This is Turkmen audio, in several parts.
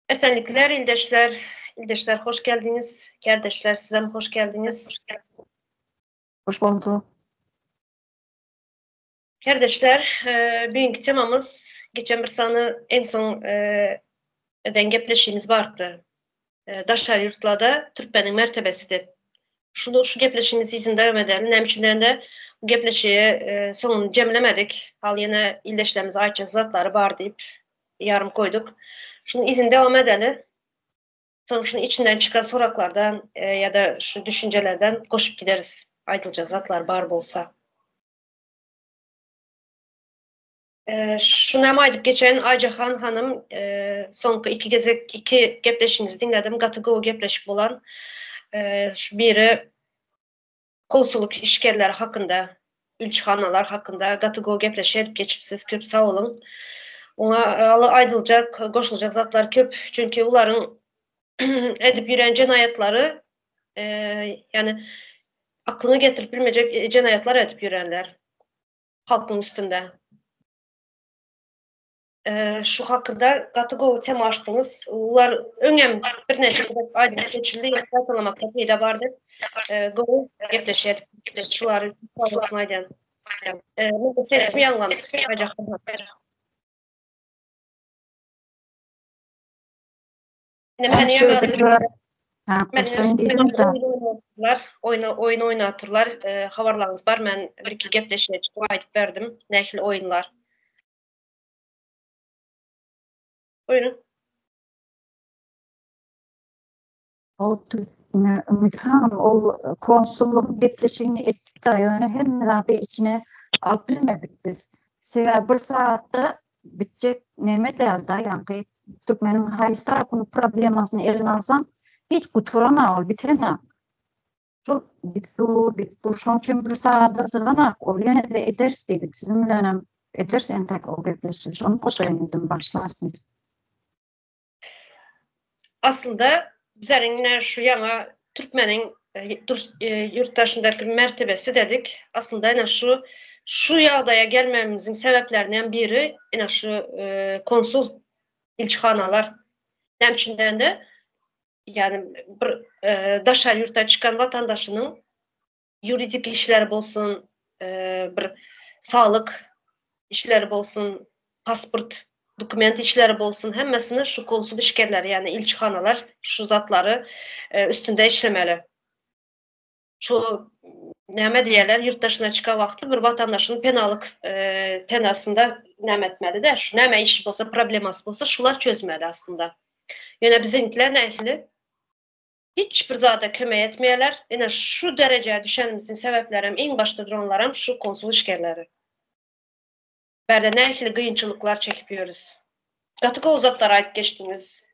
Esenlikler ildeşler. Ildeşler hoş geldiňiz. Kärdeşler sizem hoş geldiňiz. Hoş bulduk. Kärdeşler, bugünkü temamyz geçen bir sany en soň eden gepleşigimiz bardy. Daşary ýurtlarda türkmeniň mertebesi diýip. Şunu şu gepleşigimizi yzyny dowam edeli. Näme üçin diýende bu gepleşigi soňuny jemlemedik. Hal ýene ildeşlerimize aýtjak zatlary bar diýip ýarym goýduk. Şuny yzyny dowam edeli. Soň şuny içinden çykan soraklardan ýa-da şu düşünjelerden goşup gideris aýdyljak zatlar bar bolsa. Şunam aýdyp geçeýin, Aýjahan hanym, soňky iki gezek iki gepleşigiňizi diňledim, gaty gowy gepleşik bolan. Şu biri konsullyk işgärleri hakynda, ilçihanalar hakynda gaty gowy gepleşik edip geçipsiz, köp sag boluň. Oňa aýdyljak, goşuljak zatlar köp, çünki bularyň edip ýören jenaýatlary, ýagny aklyňa getirip bilmejek jenaýatlar edip ýörenler. Halkyň üstünde. Şu hakynda gaty gowy tema açdyňyz. Ular öňem birnäçe gezek aýdylyp geçildi, ýöne gaýtalamakda peýda bar diýip, gowy gepleşik edip, şulary sag bolsun aýdýan. Meniň sesim ýaňlandy. Oýun oýun oýnatyrlar. Habarlaryňyz bar. Men bir iki gepleşige çykyp aýdyp berdim. Nähili oýunlar. Buyurun. O Ümit hanım ol konsullygyň gepleşigini etdik da ýöne hemme zady içine alyp bilmedik biz. Sebäbi bir sagatda bitjek neme däl da ýaňky türkmeniň haýsy tarapyny problemasyny eline alsaň hiç guturanak ol bitenak. Şol bitip dur bitip dur şoň üçin bir sagada syganak ol ýene-de ederis diýdik siziň bilenem ederis entek ol gepleşigi şony goşaýyn diýdim bagyşlarsyňyz. Aslynda bizleriň ine şu ýaňa türkmeniň ýurt daşyndaky mertebesi dedik. Aslynda ine şu şu ýagdaýa gelmegimiziň sebäpleriniň biri ine şu konsul ilçihanalar. Näme üçin diýende ýagny bir daşary ýurtda çykan watandaşynyň ýuridik işleri bolsun, bir saglyk işleri bolsun, pasport, dokument işleri bolsun, hemmesini şu konsul işgärleri, ýagny ilçihanalar şu zatlary üstünde işlemeli. Şu näme diýerler, ýurt daşyna çykan wagty bir watandaşyň penalyk penasynda näme etmeli-de, şu näme işi bolsa, problemasy bolsa, şular çözmeli aslynda. Ýöne biziňkiler nähili? Hiç bir zada kömek etmeýärler. Ine şu derejä düşenimiziň sebäplerem iň başda duranlaram şu konsul işgärleri. Bärde nähili gynçylyklar çekip ýörüs. Gaty gowy zatlar aýdyp geçdiňiz.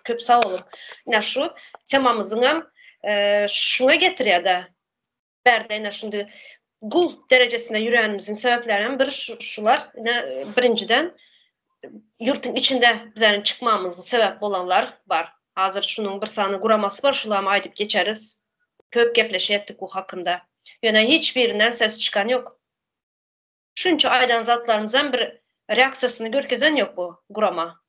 Köp sag boluň. Ine şu temamyzyňam şuňa getirýärde. Bärde ine şundi gul derejesinde ýörenimiziň sebäplerem bir şular. Ine birinjiden ýurtuň içinde bizleriň çykmamyzyň sebäp bolanlar bar. Hazir şunuň bir sany guramasy bar, şulam aýdyp geçeris. Köp gepleşik etdik bu hakynda. Ýöne hiç birinden ses çykan ýok. Şunça aýdan zatlarymyzam bir reaksiýasyny görkezen ýok bu gurama.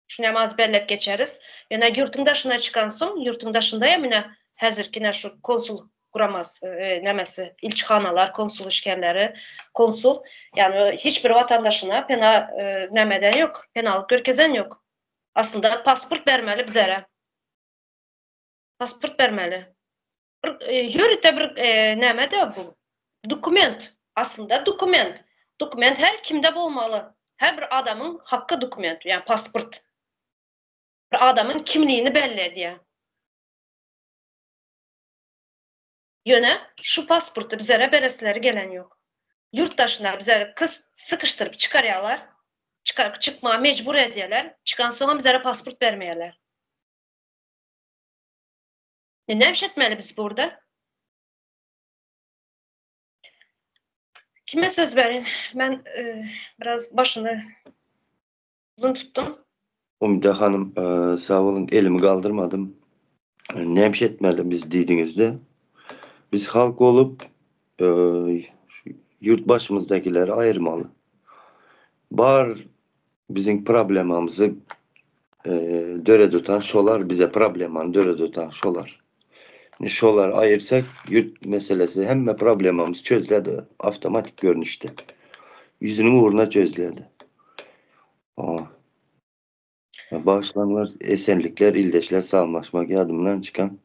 Şunam az belläp geçeris. Ýöne ýurtuň daşyna çykansoň, ýurtuň daşyndaýam ine häzirki ine şu konsul guramasy, nämesi, ilçihanalar, konsul işgärleri, konsul, ýagny hiç bir watandaşyna pena näme eden ýok, penalyk görkezen ýok. Aslynda pasport bermeli bizere. Pasport bermeli. Bir ýörite bir näme-de bu? Dokument. Aslynda dokument. Dokument her kimde bolmaly. Her bir adamyň haky dokument, ýagny pasport. Bir adamyň kimligini belli edýär. Ýöne şu pasporty bizlere beresleri gelen ýok. Ýurt daşyna bizleri kys sykyşdyryp çykarýarlar. Çykar çykmaga mejbur edýärler. Çykansoňam bizlere pasport bermeýärler. E näme iş etmeli biz burada? Kime söz berin? Men e, biraz başyny uzun tutdum. Umide hanym, e, sag boluň, elimi galdyrmadym. Näme iş etmeli biz diýdiňizde. Biz halk bolup e, ýurt başymyzdakileri aýyrmaly. Bar biziň problemamyzy. Döredutan şolar bize problemany döredutan şolar. Indi şolary aýyrsak ýurt meselesi hemme problemamyz çözledi awtomatik görnüşde. Ýüzüniň ugruna çözledi. Oňa. Bagyşlaňlar esenlikler ildeşler salamlaşmak ýadymdan çykan.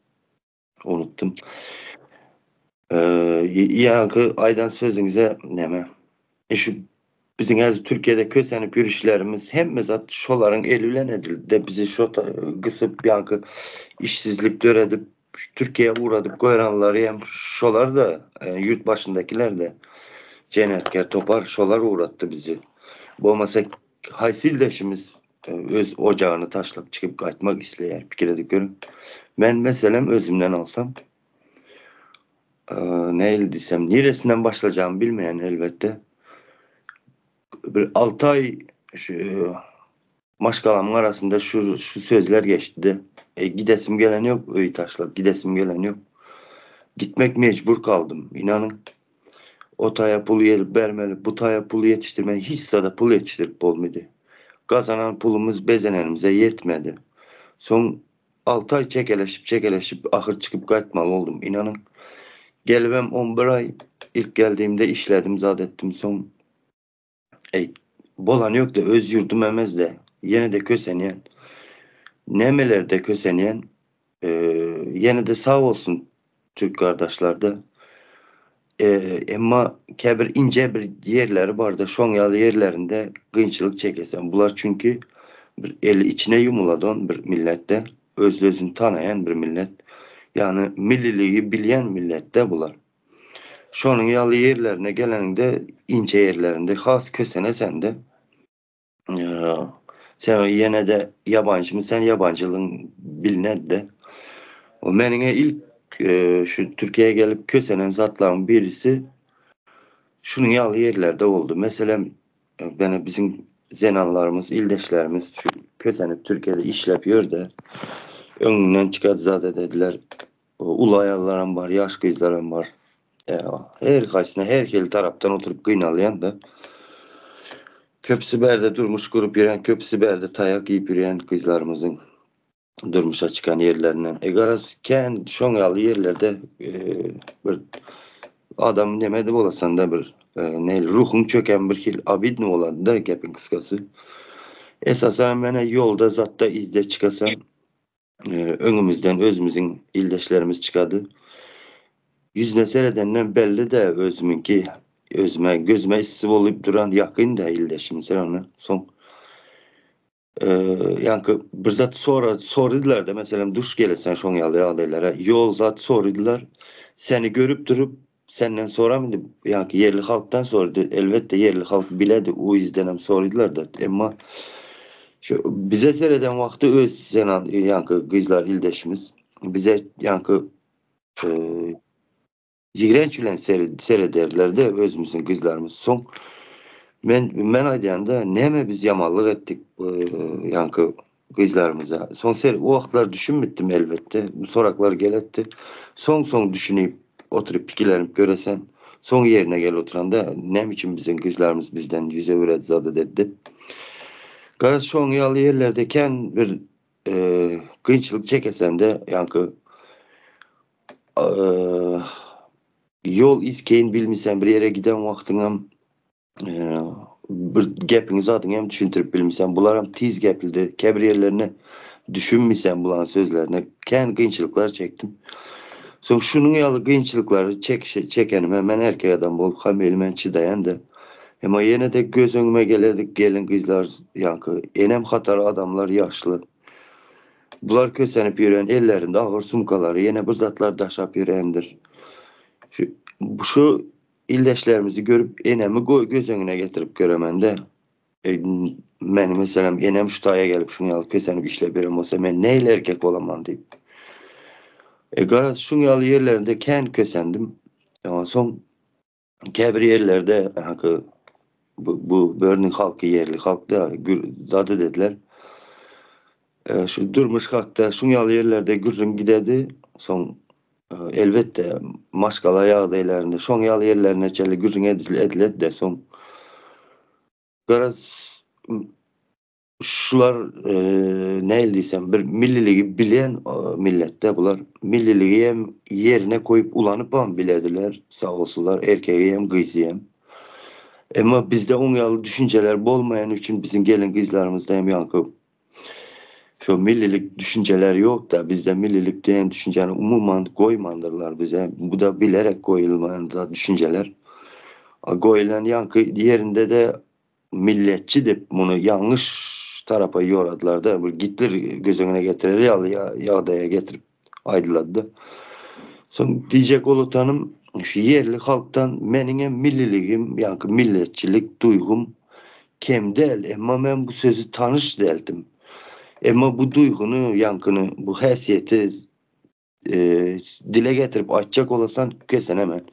Unutdum. Ýaňky aýdan sözüňize näme? E şu biziň häzir Türkiýede kösenip ýörüşlerimiz hemme zat şolaryň eli bilen edildi-de bizi şo gysyp ýaňky işsizlik döredip Türkiýä ugradyp goýranlary hem şolar-da ýurt başyndakiler-de jenaýatkär topar şolar ugratdy bizi. Bolmasa Haýsy ildeşimiz öz ojagyny taşlap çykyp gaýtmak isleýär pikir edip görüň. Men meselem özümden alsam nähili diýsem niresinden başlajagymy bilmeýän elbetde. Bir 6 aý şu maşgalamyň arasynda şu şu sözler geçdi. E, gidesim gelen ýok öýi taşlap gidesim gelen ýok. Gitmek mejbur kaldym inanyň. O taýa pul ýelip bermeli, bu taýa pul ýetişdirmeli, hiç zada pul ýetişdirip bolmady. Gazanan pulumyz bezenenimize ýetmedi. Soň alty aý çekeleşip-çekeleşip ahyr çykyp gaýtmaly boldum. Ynanyň, gelibem on bir aý ilk geldigimde işledim, zat etdim, soň Eý, bolany ýok-da, öz ýurdum emez-de, ýene-de kösenýän. Nämelerde kösenýän, ýene-de sag bolsun türk gardaşlar-da. Emma käbir inje bir ýerleri bar-da, şoň ýaly ýerlerinde kynçylyk çekeseň. Bular çünki bir eli içine ýumuladan bir millet-de, öz-özüni tanaýan bir millet. Ýagny milliligi bilýän millet-de bular. Şonuň ýaly ýerlerine geleniňde, inçe ýerlerinde has kösenesende, sen ýene-de ýabanjymy, sen ýabanjylygyň bilinedi-de. O meniňe ilk şu Türkiýä gelip kösenen zatlaryň birisi şunuň ýaly ýerlerde boldy. Meselem, ýöne biziň zenanlarymyz, ildeşlerimiz şu kösenip Türkiýede işläp ýör-de, öňünden çykady zat edediler. Uly aýallaram bar, ýaş gyzlaram bar. Her haýsyna her hili tarapdan oturyp gynalýan-da. Köpüsi bärde durmuş gurup ýören, köpüsi bärde taýak iýip ýörýän gyzlarymyzyň durmuşa çykan ýerlerinden. E garaz, kän şoň ýaly ýerlerde bir adam neme-de bolasan-da bir nähili ruhuň çöken bir hili obidno bolady-da gepiň gysgasy. Esasan menä ýolda zatda izde çykasan Öňümizden özümiziň ildeşlerimiz çykady. Ýüzüne seredenden belli-de özümiňki, özüme gözüme yssy bolup duran ýakyn-da ildeşim sen ony. Soň ýaňky bir zat sora soradylar-da, meselem duş gelesen şoň ýaly ýagdaýlara, ýol zat soradylar. Seni görüp durup senden soramady, ýaňky ýerli halkdan sorady. Elbetde ýerli halk biledi, o ýüzdenem soradylar-da. Emma şu bize sereden wagty öz zenan ýaňky gyzlar ildeşimiz bize ýaňky ýigrenç bilen serederdiler-de özümiziň gyzlarymyz. Soň men men aýdýan-da näme biz ýamanlyk etdik ýaňky gyzlarymyza. Soň ser o wagtlar düşünmipdim elbetde. Bu soraklar geletdi. Soň soň düşünip oturyp pikirlenip göresen, soň ýerine gelip oturanda näme üçin biziň gyzlarymyz bizden ýüz öwüredi zada dedi. Garaz şoň ýaly ýerlerde kän bir kynçylyk çekesende ýaňky ýol iskeýin bilmisen bir ýere giden wagtyňam Bir gepiňi zadyňy hem düşündirip bilmisen, bularam tiz gepildi. Käbir ýerlerine düşünmisen bularyň sözlerine kän kynçylyklar çekdim. Soň şunuň ýaly kynçylyklary çekenime men erkek adam bolup hem elmen çydaýan-da. Emma ýene-de göz öňüme gelerdi gelin-gyzlar ýaňky enem hatary adamlar ýaşly. Bular kösenip ýören ellerinde agyr sumkalary ýene bir zatlar daşap ýörendir. Şu şu Ildeşlerimizi görüp enemi göz öňüne getirip göremende, meni meselem enem şu taýa gelip şuň ýaly kösenip işläp ýören bolsa men nähili erkek bolaman diýip. E garaz şuň ýaly ýerlerinde kän kösendim. Soň käbir ýerlerde haky bu bu börniň halky ýerli halk-da zady dediler. Şu durmuş hakda şuň ýaly ýerlerde gürrüň gidedi. Soň elbetde maşgala ýagdaýlarynda şoň ýaly ýerlerine çenli gürrüň ediledi-de soň garaz. Şular nähili diýsem bir milliligi bilen milletde bular milliligi hem ýerine goýup ulanypam bilediler sag bolsunlar erkegi hem gyzy hem. Emma bizde oň ýaly düşünjeler bolmaýany üçin biziň gelin gyzlarymyzda hem ýaňky şo millilik düşünjeler ýokda bizde millilik diýen düşünjäni umuman goýmandyrlar bize bu-da bilerek goýulmaýan düşünjeler. Goýulan ýaňky ýerinde-de Milletçi dip muny ýalňyş tarapa ýoradylarda bir Gitler göz öňüne getirer ýaly ýagdaýa getirip aýdyladyda. Soň diýjek bolutanym şu ýerli halkdan meniňem milliligim ýaňky milletçilik duýgym kem däl emma men bu sözi tanyş däldim. Emma bu duýgyny ýaňkyny bu häsiýeti dile getirip aýtjak bolasan kesen hemen.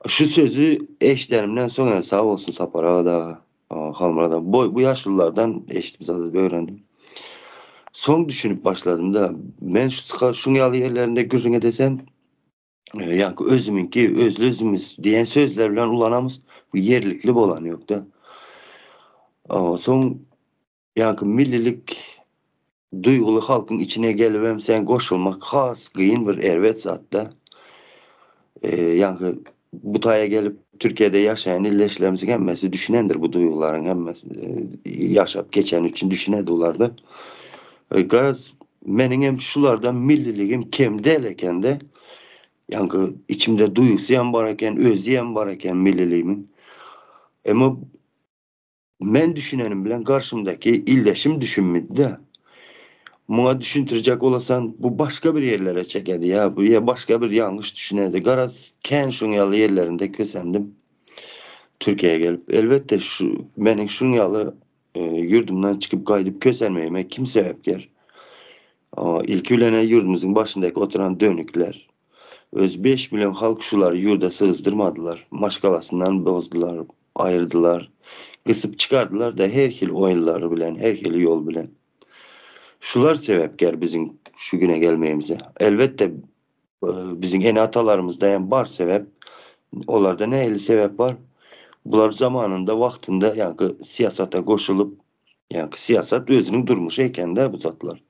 Şu sözi eşidenimden soň yani sag bolsun Sapar aga da Halmyrat aga bu, bu ýaşululardan eşidip zat öwrendim. Soň düşünip başladym da men şu şuň ýaly ýerlerinde gürrüň edesen ýaňky özümiňki özli özümiz diýen sözler bilen ulanamyz bu ýerlikli bolan ýok-da. Soň Ýaňky millilik duýguly halkyň içine gelibem sen goşulmak has gyn bir erbet zatda. Ýaňky bu taýa gelip Türkiýede ýaşaýan ildeşlerimiziň hemmesi düşünendir bu duýgularyň hemmesi ýaşap geçeni üçin düşünedi ularda. Garaz meniňem şulardan milliligim kem däl ekende. Ýaňky içimde duýgusy hem bar eken, özi hem bar eken milliligimiň. Emma Men düşünenim bilen garşymdaky ildeşim düşünmedi-de. Muňa düşündirjek bolasan, bu başga bir ýerlere çekedi ýa bu ýa başga bir ýalňyş düşünedi. Garaz, kän şuň ýaly ýerlerinde kösendim. Türkiýä gelip. Elbetde, şu meniň şuň ýaly ýurdumdan çykyp gaýdyp kösenmegime kim sebäpkär? Ilki bilen-ä ýurdumyzyň başyndaky oturan dönükler. Öz beş million halk şulary ýurda syzdyrmadylar. Maşgalasyndan bozdular, aýyrdylar. Gysyp çykardylar-da her hili oýunlary bilen, her hili ýol bilen. Şular sebäpkär biziň şu güne gelmegimize. Elbetde, biziň ene-atalarymyzda hem bar sebäp. Olarda nähili sebäp bar? Bular zamanynda, wagtynda ýaňky syýasata goşulyp, ýaňky syýasat özüniň durmuşy eken-dä bu zatlar.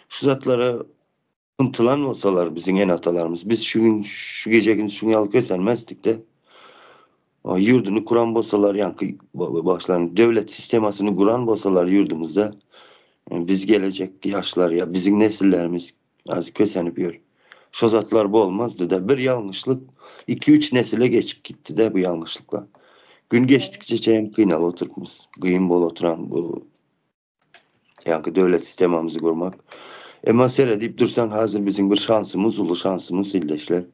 Şu zatlara Ymtylan bolsalar biziň ene-atalarymyz, biz şu gün, şu gije-gündiz şuň ýaly kösenmezdik-de. Ýurduny kuran bolsalar, ýaňky bagyşlaň, döwlet sistemasyny guran bolsalar ýurdumyzda, biz gelejek ýaşlar ýa biziň nesillerimiz az kösenip ýör. Şo zatlar bolmazdy-da. Bir ýalňyşlyk iki-üç nesile geçip gitdi-de bu ýalňyşlyklar. Gün geçdikçe hem kynalyp oturypmyz. Gyn bolup oturan bu Ýaňky döwlet sistemamyzy gurmak. Emma seredip dursaň hazir biziň bir şansymyz, uly şansymyz ildeşler.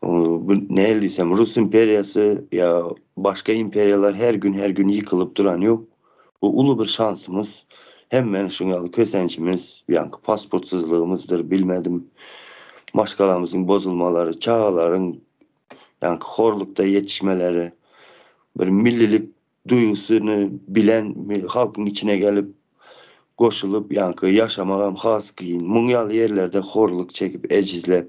Bu nähili diýsem, Rus imperiýasy ýa başga imperiýalar her gün her gün ýykylyp duran ýok. Bu uly bir şansymyz. Hemmäniň şuň ýaly kösenjimiz, ýaňky pasportsyzlygymyzdyr, bilmedim. Maşgalamyzyň bozulmalary, çagalaryň ýaňky horlukda ýetişmeleri, bir millilik duýgusyny bilen halkyň içine gelip goşulyp ýaňky ýaşamagam has kyn. Muň ýaly ýerlerde horluk çekip ejizlep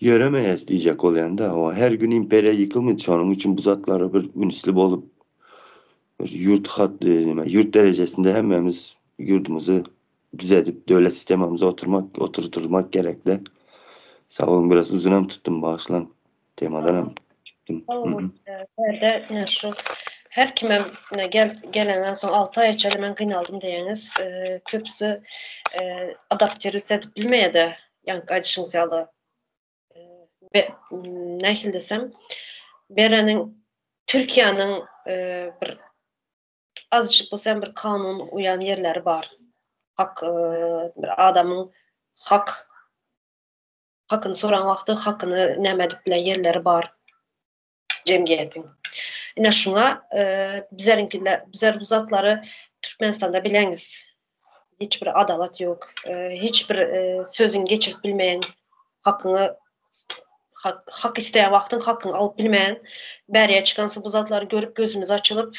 ýöremeýäs diýjek bolýan-da. Hawa her gün imperiýa ýykylmydy şonuň üçin bu zatlara bir ünsli bolup bir ýurt hat neme ýurt derejesinde hemmämiz ýurdumyzy düzedip döwlet sistemamyzy oturmak oturtyrmak gerekde. Sag boluň biraz uzynam tutdum bagyşlaň. Temadanam çykdym. Bärde ine şu her kimem ine gel gelenden soň 6 aý içeri men gynaldym diýeňiz. Köpüsi adaptirowat edip bilmeýär-de, ýaňky aýdyşyňyz ýaly. Nähili desem, bereniň Türkiýäniň bir azajyk bolsa hem bir kanun uýan ýerleri bar. Hak bir adamyň hak Hakyny soran wagty hakyny näme edip bilen ýerleri bar jemgyýetiň. Ine şuňa bizeriňkiler bizer bu zatlary Türkmenistanda bileňiz. Hiç bir adalat ýok. Hiç bir sözüňi geçirip bilmeýän hakyňy hak, hak isleýän wagtyň hakyňy alyp bilmeýän bäriýe çykansoň bu zatlary görüp gözümiz açylyp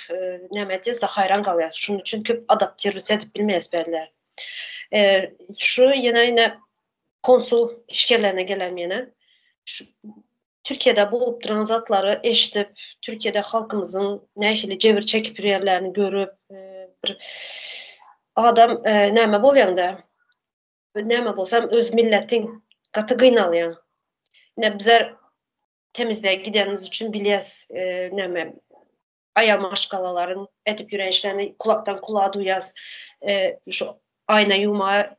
näme edýäs-de haýran galýas. Şunuň üçin köp adaptirowat edip bilmeýäs bärler. Şu ýene ine konsul işgärlerine gelelim ýene. Şu Türkiýede bolup duran zatlary eşidip, Türkiýede halkymyzyň nähili jebir çekip ýörlerini görüp, e, Bir adam e, näme bolýanda näme bolsam öz milletiň gaty gynalýaň. Ine bizler temizliğe gidenimiz üçin bilýäs e, näme aýal maşgalalaryň edip ýören işlerini kulakdan kulağa duýýas. E, şu aýna ýuwma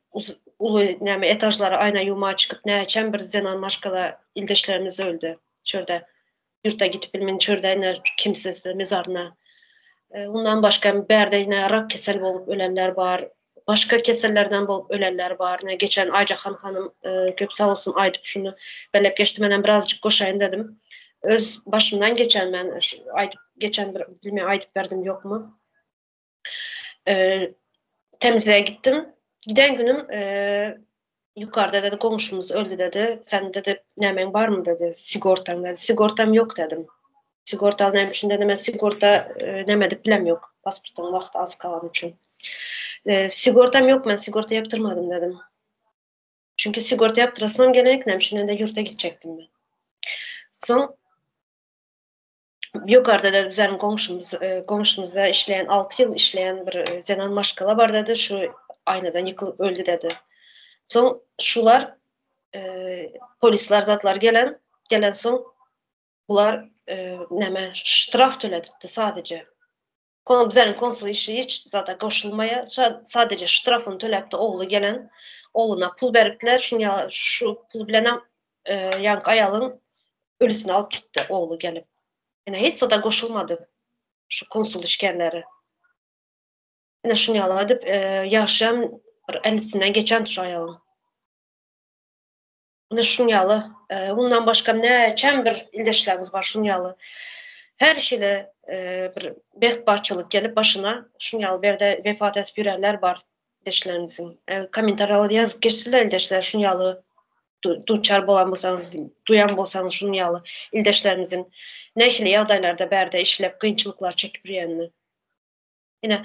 uly näme etažlara aýna ýuwma çykyp näçem bir zenan maşgala ildeşlerimiz öldi. Şurada ýurta gidip bilmän çörde ine kimsiz mezaryna. E, ondan başga bärde ine rak kesel bolup ölenler bar. Başga kesellerden bolup ölenler bar. Ine geçen Ayjahan hanım e, köp sag olsun aýdyp şunu belep geçdi. Menem birazcık goşaýyn dedim. Öz başymdan geçen men şu aýdyp geçen bir bilmeýän aýdyp berdim ýokmy? E, temizliğe gittim. Giden günüm e, yukarıda dedi komşumuz öldü dedi. Sen dedi nämeň barmy dedi. Sigortaň dedi. Sigortam yok dedim. Sigorta näme üçin dedim. Men sigorta e, näme edip bilem yok. Pasportun wagty az kalan üçin. E, sigortam yok ben sigorta yaptırmadım dedim. Çünkü sigorta yaptırasım gelenek näme üçin de yurta gidecektim ben. Son Yukarıda da bizlerin komşumuz, e, komşumuzda işleyen 6 yıl işleyen bir e, zenan maşgala var dedi. Şu aynadan yıkılıp öldü dedi. Son şular e, polisler zatlar gelen gelen son bular e, neme ştraf töledipdi sadece. Kon, bizlerin konsul işi hiç zaten koşulmaya sadece ştrafını tölepdi oğlu gelen oğluna pul beripdiler. Şunu ya, şu pul bilen e, yank ayalın ölüsünü alıp gitti oğlu gelip. Yani hiç zada goşulmadı şu konsul işkenleri. Yine şunu yaladıp e, yaşayan bir 50'sinden geçen şu ayalın. Yine şunu yalı. E, bundan başka ne çen bir ildeşlerimiz var şunu yalı. Her şeyle e, bir behbarçılık gelip başına şunu yalı bir de vefat edip yürenler var ildeşlerimizin. E, kommentariyalarda yazıp geçsinler ildeşler şunu yalı du duçar bolan bolsaňyz, duýan bolsaňyz şunuň ýaly ildeşlerimiziň nähili ýagdaýlarda bärde işläp kynçylyklar çekip ýörýänini. Ine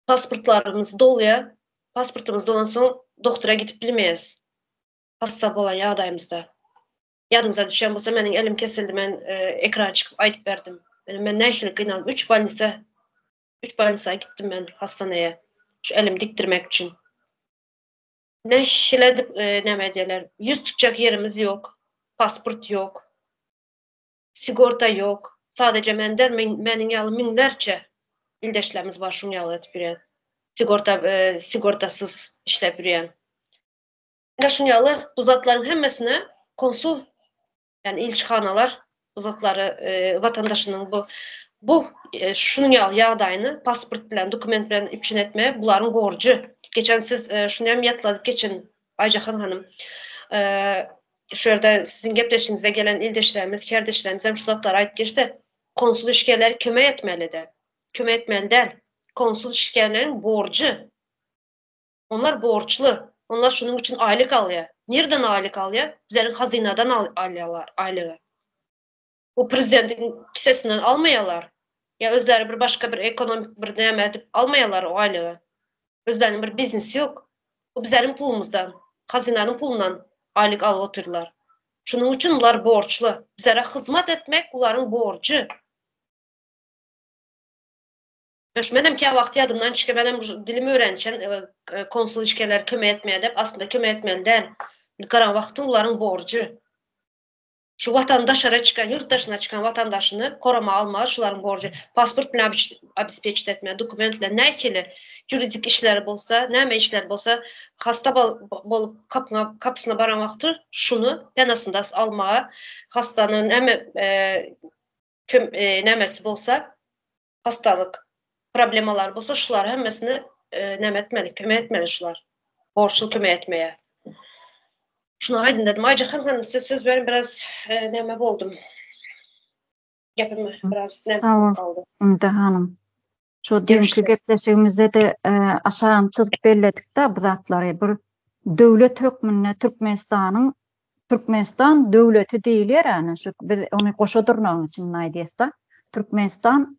pasportlarymyz dolýar. Pasportymyz dolan soň doktora gidip bilmeýäs. Hassa bolan ýagdaýymyzda. Ýadyňyza düşen bolsa meniň elim kesildi, men e, ekrana çykyp aýdyp berdim. Men, men nähili gynaldım. 3 bolnisa 3 bolnisa gitdim men hastaneye. Şu elim diktirmek üçin. Nähili edip e, näme edýärler? Ýüz tutjak ýerimiz ýok. Pasport ýok. Sigorta ýok. Sadece menden men, meniň ýaly müňlerçe ildeşlerimiz bar şuň ýaly edip ýörýän. Sigorta e, sigortasyz işläp ýörýän. Ine şuň ýaly bu zatlaryň hemmesine konsul yani ilçihanalar bu zatlary e, vatandaşynyň bu bu e, şunuň ýaly ýagdaýyny pasport bilen, dokument bilen üpjün etme bularyň borjy. Geçen siz e, şuny hem ýatladyp geçin Ayjahan hanım. E, şu ýerde siziň gepleşiňizde gelen ildeşlerimiz, kardeşlerimiz hem şu zatlary aýdyp geçdi. Konsul işgärleri kömek etmeli de. Kömek etmeli däl. Konsul işgärleriniň borjy. Onlar borçly. Onlar şunuň üçin aýlyk alýar. Nereden aýlyk alýar? Bizleriň hazynadan al alýarlar aýlygy. Bu prezidentiň kisesinden almaýarlar. Ýa özleri bir başga bir ekonomik bir näme edip almaýarlar o aýlygy. Özleriniň bir biznesi ýok. Bu bizleriň pulumyzdan, hazynanyň pulundan aýlyk alyp otyrlar. Şunuň üçin bular borçly. Bizlere hyzmat etmek bularyň borjy. Menem kä wagt ýadymdan çykyp, menem dilimi öwrenişen e, e, konsul işgärleri kömek etmeye dep, aslynda kömek etmeli däl. Garan wagtyň bularyň borjy. Şu watandaşlara çykan, ýurt daşyna çykan watandaşyny korama almagy şularyň borjy. Pasport bilen obespечить etme, dokument bilen nähili ýuridik işleri bolsa, näme işler bolsa, hasta bolup kapyna kapysyna baran wagty şuny penasynda almaga, hastanyň näme e, köm, e, nämesi bolsa, hastalyk problemalar bolsa şular hemmesini e, näme etmeli, kömek etmeli şular. Borçly kömek etmeye. Şunu aydın dedim. Ayca hanım size söz verin biraz e, näme boldum. Gepim biraz näme Sag bol. kaldı. Ümide hanım. Şu dünkü gepleşigimizde de e, aşağan çyzyp belledik da bu zatlary bir döwlet hökmünde Türkmenistanyň Türkmenistan döwleti diýilýär ýani şu biz ony goşa durmagyň üçin aýdýas Türkmenistan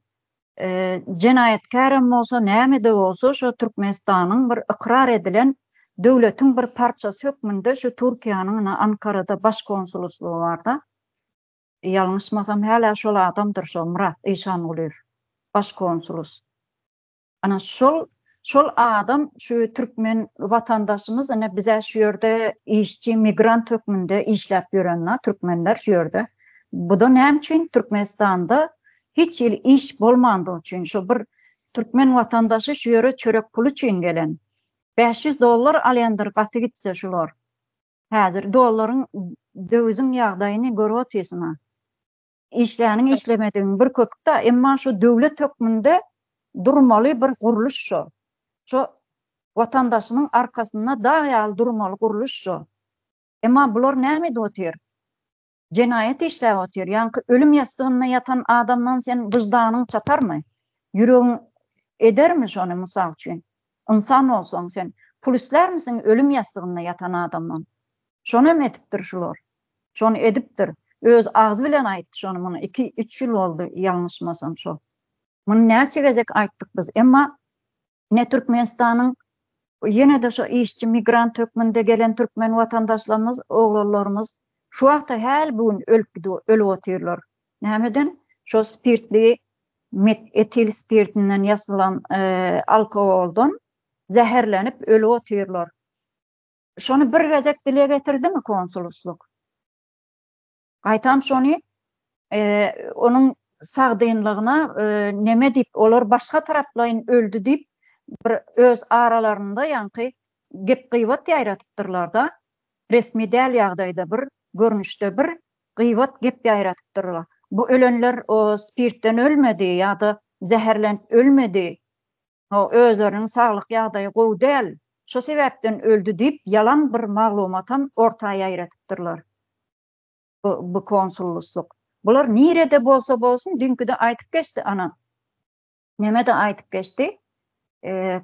e, jenaýatkärem bolsa näme de bolsa şu Türkmenistanyň bir ykrar edilen döwletiň bir parçasy hökmünde şu Türkiýäniň Ankarada baş konsuloslugy barda. Ýalňyşmasam hälä şol adamdyr şo Murat Işangulyýew baş konsulos. Ana şol şol adam şu türkmen watandaşymyz ine bize şu ýerde işçi migrant hökmünde işläp ýörenna türkmenler şu ýerde. Buda näme üçin Türkmenistanda hiç hili iş bolmandygy üçin şu bir türkmen watandaşy şu ýere çörek puly üçin gelen. 500 dollar alýandyr gaty gitse şular. Häzir dollaryň döwiziň ýagdaýyny görüp otyrsyňa. Işläniň işlemedigiň bir köpük-da, emma şu döwlet hökmünde durmaly bir gurluş şo. Şo watandaşynyň arkasynda dag ýaly durmaly gurluş şo. Emma bular näme edip otyr? Jenaýat işläp otyr. Ýaňky ölüm ýassygynda ýatan adamdan sen wyždanyň çatarmy? Ýüregiň edermi şony mysal üçin? Ynsan bolsaň sen pul islärmisiň ölüm ýassygynda ýatan adamdan? Şonam edipdir şular. Şony edipdir. Öz agzy bilen aýtdy şony muny iki üç ýyl boldy ýalňyşmasam şo. Muny näçe gezek aýtdyk biz. Emma ine Türkmenistanyň ýene-de şo işçi migrant hökmünde gelen türkmen watandaşlarymyz oglanlarymyz şu wagta häli bu gün ölüp gidip ölüp otyrlar. Nämeden? Şo spirtli met etil spirtinden ýasylan alkogoldan zäherlenip ölüp otyrlar. Şony bir gezek dile getirdimi konsuloslyk? Gaýtam şony onuň sagdynlygyna neme diýip, olar başga taraplaýyn öldi diýip, bir öz aralarynda ýaňky gep-gybat ýaýratypdyrlar-da. Resmi däl ýagdaýda bir görnüşde bir gybat gep ýaýratypdyrlar. Bu ölenler o spirtden ölmedi ýa-da zäherlenip ölmedi. O özleriniň saglyk ýagdaýy gowy däl, şo sebäpden öldi diýip ýalan bir maglumatam orta ýaýratypdyrlar. Bu bu konsulluslyk. Bular nirede bolsa bolsun düňküde aýtyp geçdi ana. Neme-de aýtyp geçdi.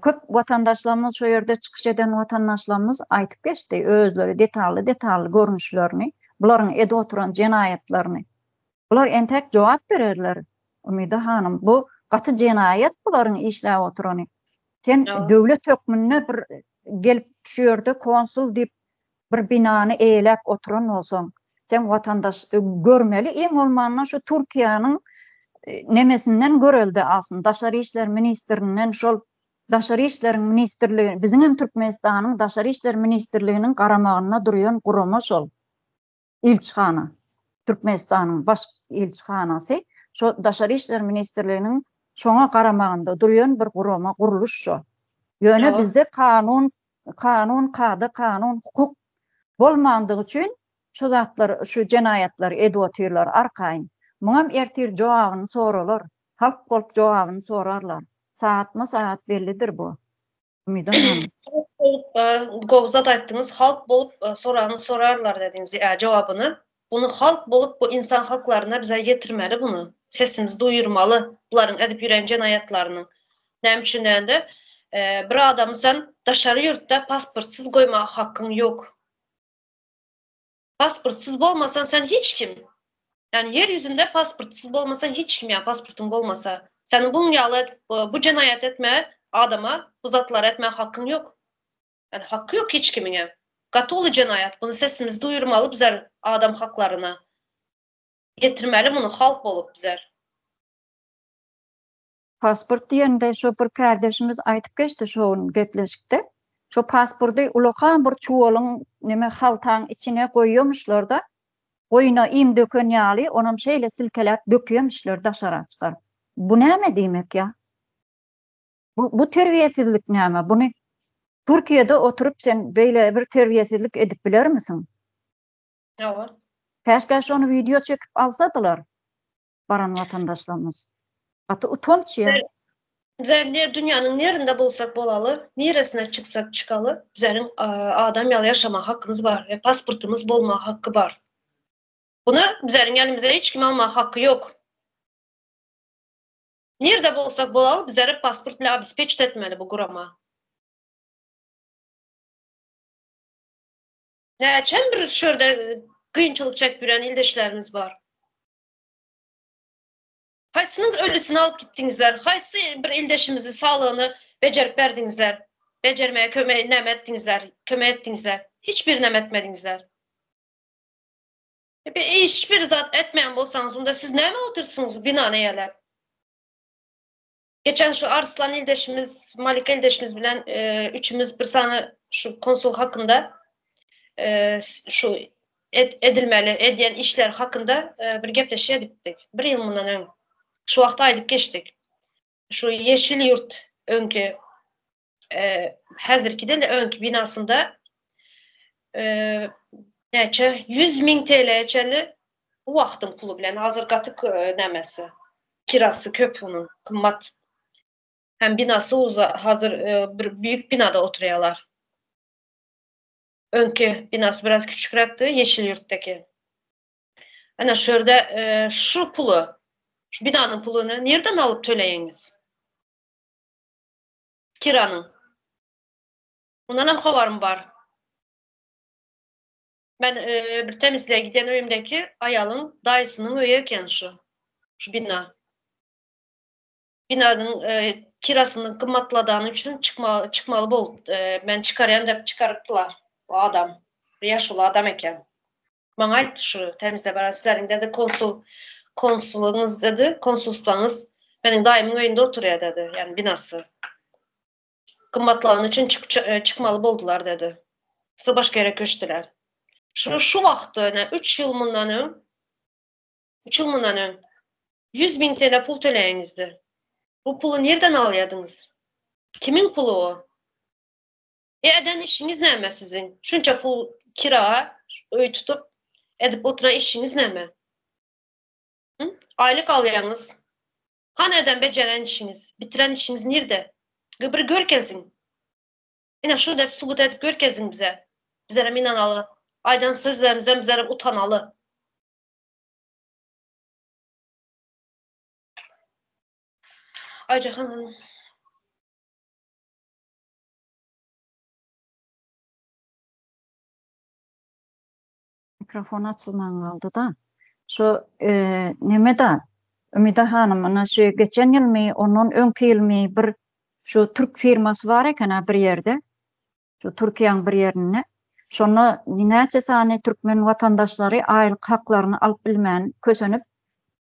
Köp watandaşlarymyz şo ýerde çykyş eden watandaşlarymyz aýtyp geçdi özleri detally detally görnüşlerini, bularyň edip oturan jenaýatlaryny. Bular entek jogap bererler Umyda hanym. Bu gaty jenaýat bularyň işläp oturany. Sen döwlet hökmünde bir gelip şu ýerde konsul diýip bir binany eýeläp oturan bolsaň, sen watandaş görmeli iň bolmanda şu Türkiýäniň nemesinden görelde alsyn, daşary işler ministrinden şol daşary işleriň ministrligi, biziňem Türkmenistanyň daşary işler ministrliginiň garamagynda durýan gurama şol. Ilçihana, Türkmenistanyň baş ilçihanasy şo Daşary işler ministrliginiň şoňa garamagynda durýan bir gurama, gurluş şo. Ýöne bizde kanun, kanun, kada, kanun, hukuk bolmandygy üçin şo zatlar, şu jenaýatlary edip otyrlar arkaýyn. Muňam ertir jogabyny soralar, halk bolup jogabyny sorarlar. Sagatma-sagat bellidir bu. Umyda hanym. Halk bolup gowy zat aýtdyňyz. Halk bolup sorany sorarlar dediňiz jogabyny. Buny halk bolup bu insan haklaryna bize ýetirmeli buny. Sesimizi duýurmaly bularyň edip ýüren jenaýatlarynyň. Näme üçin diýende bir adamy sen daşary ýurtda pasportsyz goýmaga hakyň ýok. Pasportsyz bolmasaň sen hiç kim. Ýani ýer ýüzünde pasportsyz bolmasaň hiç kim ýa pasportyň bolmasa. Seniň buň ýaly bu jenaýat etme adama bu zatlary etme hakyň ýok. Ýani haky ýok hiç kimiňem. Gaty uly jenaýat buny sesimizi duýurmaly bizler adam haklaryna. Ýetirmeli muny halk bolup bizler. Pasport diýende şo bir kärdeşimiz aýdyp geçdi şo gün gepleşikde. Şo pasporty ulakan bir çuwalyň neme haltaň içine goýýamyşlarda, goýuna iým döken ýaly onam şeýle silkeläp dökýämişler daşara çykaryp. Bu näme diýmek ýa? Bu bu terbiýesizlik näme? Buny Türkiýede oturyp sen beýle bir terbiýesizlik edip bilermisiň? Hawa. Käşgä şony wideo çekip alsadylar. baran watandaşlarymyz. Gaty utanç ýa. Bizler ne dünýäniň nerinde bolsak bolaly, niresine çyksak çykaly, bizleriň adam ýaly ýaşama hakymyz bar we pasportymyz bolma haky bar. Buny bizleriň elimizden hiç kim alma haky ýok. Nirde bolsak bolaly bizleri pasport bile obespeçit etmeli bu gurama. Näçem bir şurada kynçylyk çekip ýören ildeşlerimiz bar. Haýsynyň ölüsini alyp gitdiňizler? Haýsy bir ildeşimizi saglygyny bejerip berdiňizler? Bejermäge kömek näme etdiňizler? Kömek etdiňizler? Hiç birinem etmediňizler. Bir hiç bir zat etmeýän bolsaňyz, onda siz näme otyrsyňyz binany eýeläp? Geçen şu Arslan ildeşimiz, Malika ildeşimiz bilen e, üçümüz bir sany şu konsul hakynda e, şu ed, edilmeli, edýän işler hakynda e, bir gepleşik edipdik. Bir ýyl mundan öň. Şu wagtda aýdyp geçdik. Şu Yeşil Ýurt öňki e, häzirki de öňki binasynda e, näçe 100 ming TL çenli bu wagtyň puly bilen hazır gaty nämesi kirasy köp onuň gymmat. Hem binasy uza hazır e, bir büyük binada oturýarlar. Öňki binasy biraz küçükräkdi Yeşil Ýurtdaki. Ana şu ýerde e, şu puly, şu binanyň puluny nirden alyp töleýäňiz? Kiranyň. Mundan hem habarym bar. Men e, bir temizliğe giden öýümdeki aýalyň daýysynyň öýi eken şu. Şu bina. Binanyň e, kirasyny gymmatladany üçin çykma, çykmaly bolup, e, men çykarýan diýip çykarypdylar. Bu adam. Bir ýaşuly adam eken. Maňa aýtdy şu temizle baran sizleriň dedi konsul konsulyňyz dedi, konsulstwaňyz meniň daýymyň öýünde oturýar dedi, ýagny binasy. Gymmatlany üçin çyk, e, çykmaly boldular dedi. Soň başga ýere göçdüler. Şu şu wagtda ýa 3 ýyl mundan öň 3 ýyl mundan öň 100 ming TL pul töleýäňizdi. Bu puly nirden alýadyňyz? Kimiň puly o? E eden işiňiz näme siziň? Şunça pul kira öý tutup edip oturan işiňiz näme? Hı? Aýlyk alýaňyz. Hany eden bejeren işiňiz, bitiren işiňiz nirde? Bir görkeziň. Ine şu dep subut edip görkeziň bize. Bizlerem inanaly. Aýdan sözlerimizden bizlerem utanaly. Ayjahan hanım. Mikrofon açylman galdy-da. Şu e, neme-da Ümide hanym, ana şu geçen ýylmy, ondan öňki ýylmy bir şu türk firmasy bar eken-a bir ýerde. Şu Türkiýäň bir ýerinde. Şonda näçe sany türkmen watandaşlary aýlyk haklaryny alyp bilmän kösenip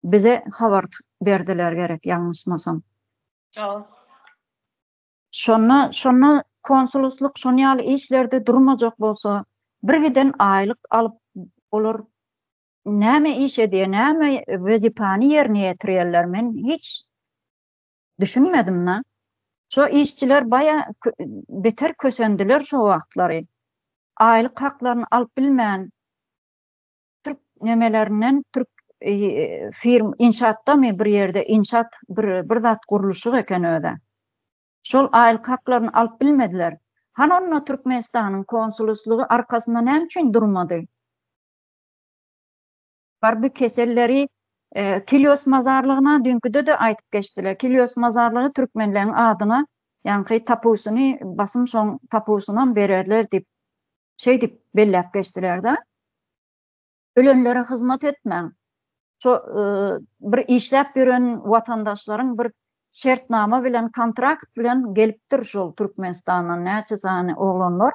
bize habar berdiler gerek ýalňyşmasam. Şonda şonda konsuloslyk şon ýaly işlerde durmajak bolsa, bir giden aýlyk alyp olar näme iş edýär, näme wezipany ýerine ýetirýärler men hiç düşünmedim-da. Şo işçiler baýa beter kösendiler şo wagtlary. Aýlyk haklaryny alyp bilmän türk nemelerinden türk firm inşaatdamy bir ýerde inşaat bir bir zat gurluşyk eken özä. Şol aýlyk haklaryny alyp bilmediler. Hany onda Türkmenistanyň konsuloslygy arkasynda näme üçin durmady? Bar bu keselleri Kilios mazarlygyna düýnküde-de aýdyp geçdiler. Kilios mazarlygy türkmenleň adyna ýaňky tapusyny basym şoň tapusynam bererler diýip şeýdip belläp geçdiler-de. Ölenlere hyzmat etmäň. Şo bir işläp ýören watandaşlaryň bir şertnama bilen, kontrakt bilen gelipdir şol Türkmenistandan näçe sany oglanlar.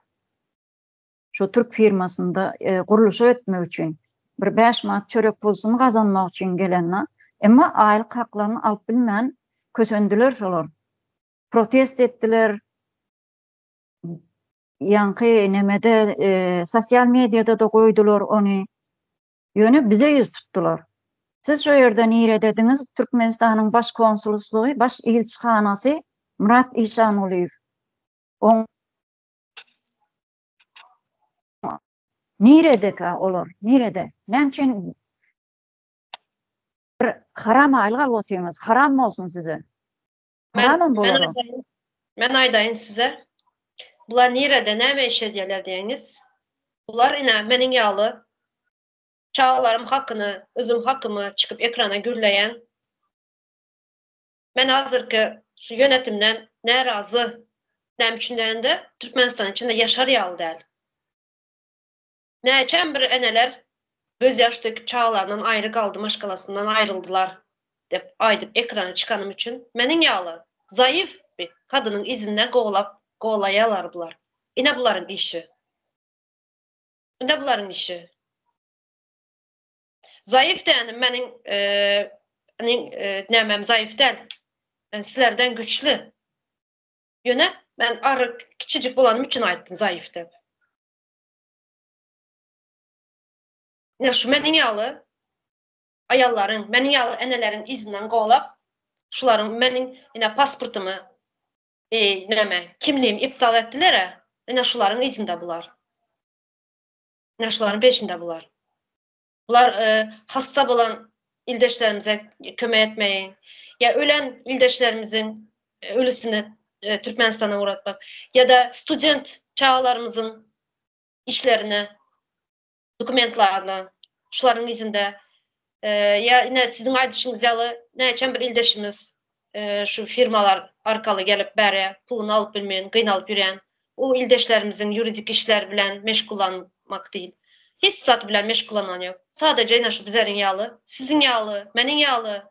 Şo türk firmasynda gurluşyk etmek üçin, bir bäş manat çörek pulsuny gazanmak üçin gelenler. Emma aýlyk haklaryny alyp bilmän kösendiler şolar. Protest etdiler. Ýaňky nemede sosial mediada-da goýdular ony. Ýöne bize ýüz tutdular. Siz şo ýerde niredediňiz? Türkmenistanyň baş konsulslygy, baş ilçihanasy Myrat Işangulyýew. Oň Niredeka olar? Nirede? Näme üçin bir haram aýlyk alyp otyňyz? Haram bolsun size. Haramam bolar o. Men aýdaýyn size. Bular nirede näme iş edýärler diýeňiz. Bular ine meniň ýaly çagalarym hakyny, özüm hakymy çykyp ekrana gürleýän. Men hazirki şu ýönetimden närazy. Näme üçin diýende Türkmenistanyň içinde ýaşar ýaly däl. Näçem bir eneler gözýaş döküp çagalaryndan aýry galdy maşgalasyndan aýryldylar dep aýdyp ekrana çykanym üçin meniň ýaly zaýyf bir gadynyň yzynda golap golaýalar bular. Ine bularyň işi. Ine bularyň işi. Zaýyf dänim meniň meniň nämem zaýyf däl. Men sizlerden güçli. Ýöne men arryk kiçijik bolanym üçin aýtdym zaif diýip. Ine şu meniň ýaly aýallaryň, meniň ýaly eneleriň yzyndan golap, şularyň meniň ine pasportymy, e, näme, kimligimi iptal etdiler-ä, ine şularyň yzynda bular. Ine şularyň peşinde bular. Bular e, hassa bolan ildeşlerimize kömek etmegiň, ýa ölen ildeşlerimiziň e, ölüsini e, Türkmenistana ugratmak ýa-da student çagalarymyzyň işlerine, dokumentlaryna, şularyň yzynda e, ýa ine siziň aýdyşyňyz ýaly näçe bir ildeşimiz e, şu firmalar arkaly gelip bäri puluny alyp bilmeýän, gynalyp ýörýän o ildeşlerimiziň ýuridik işler bilen meşgullanmak diýil. Hiç zat bilen meşgullanan ýok. Sadece ine şu bizleriň ýaly, siziň ýaly, meniň ýaly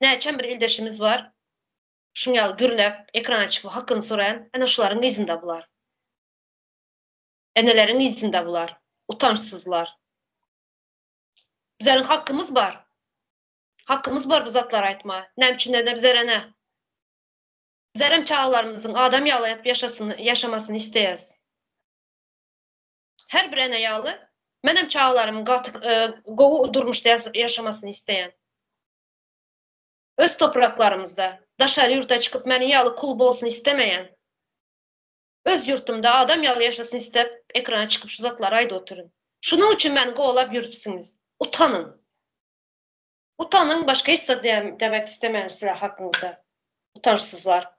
näçe bir ildeşimiz bar. Şuň ýaly gürläp, ekrana çykyp hakyny soraýan, ene şularyň yzynda bular. Eneleriň yzynda bular. Utançsyzlar. Bizleriň hakymyz bar. Hakymyz bar bu zatlary aýtma. Näme üçin ene bizler ene. Bizlerem çagalarymyzyň adam ýaly ýatyp ýaşasyny, ýaşamasyny isleýäs. Her bir ene ýaly menem çagalarymyň gaty gowy durmuşda ýaşamasyny isleýän. Öz topraklarymyzda, daşary ýurda çykyp meniň ýaly kul bolsun islemeýän. Öz ýurtumda adam ýaly ýaşasyn isläp ekrana çykyp şu zatlary aýdyp otyryn. Şunuň üçin meni golap ýürüpsiňiz. Utanyň. Utanyň başga hiç zat demek islemeýän sizler hakyňyzda. Utançsyzlar.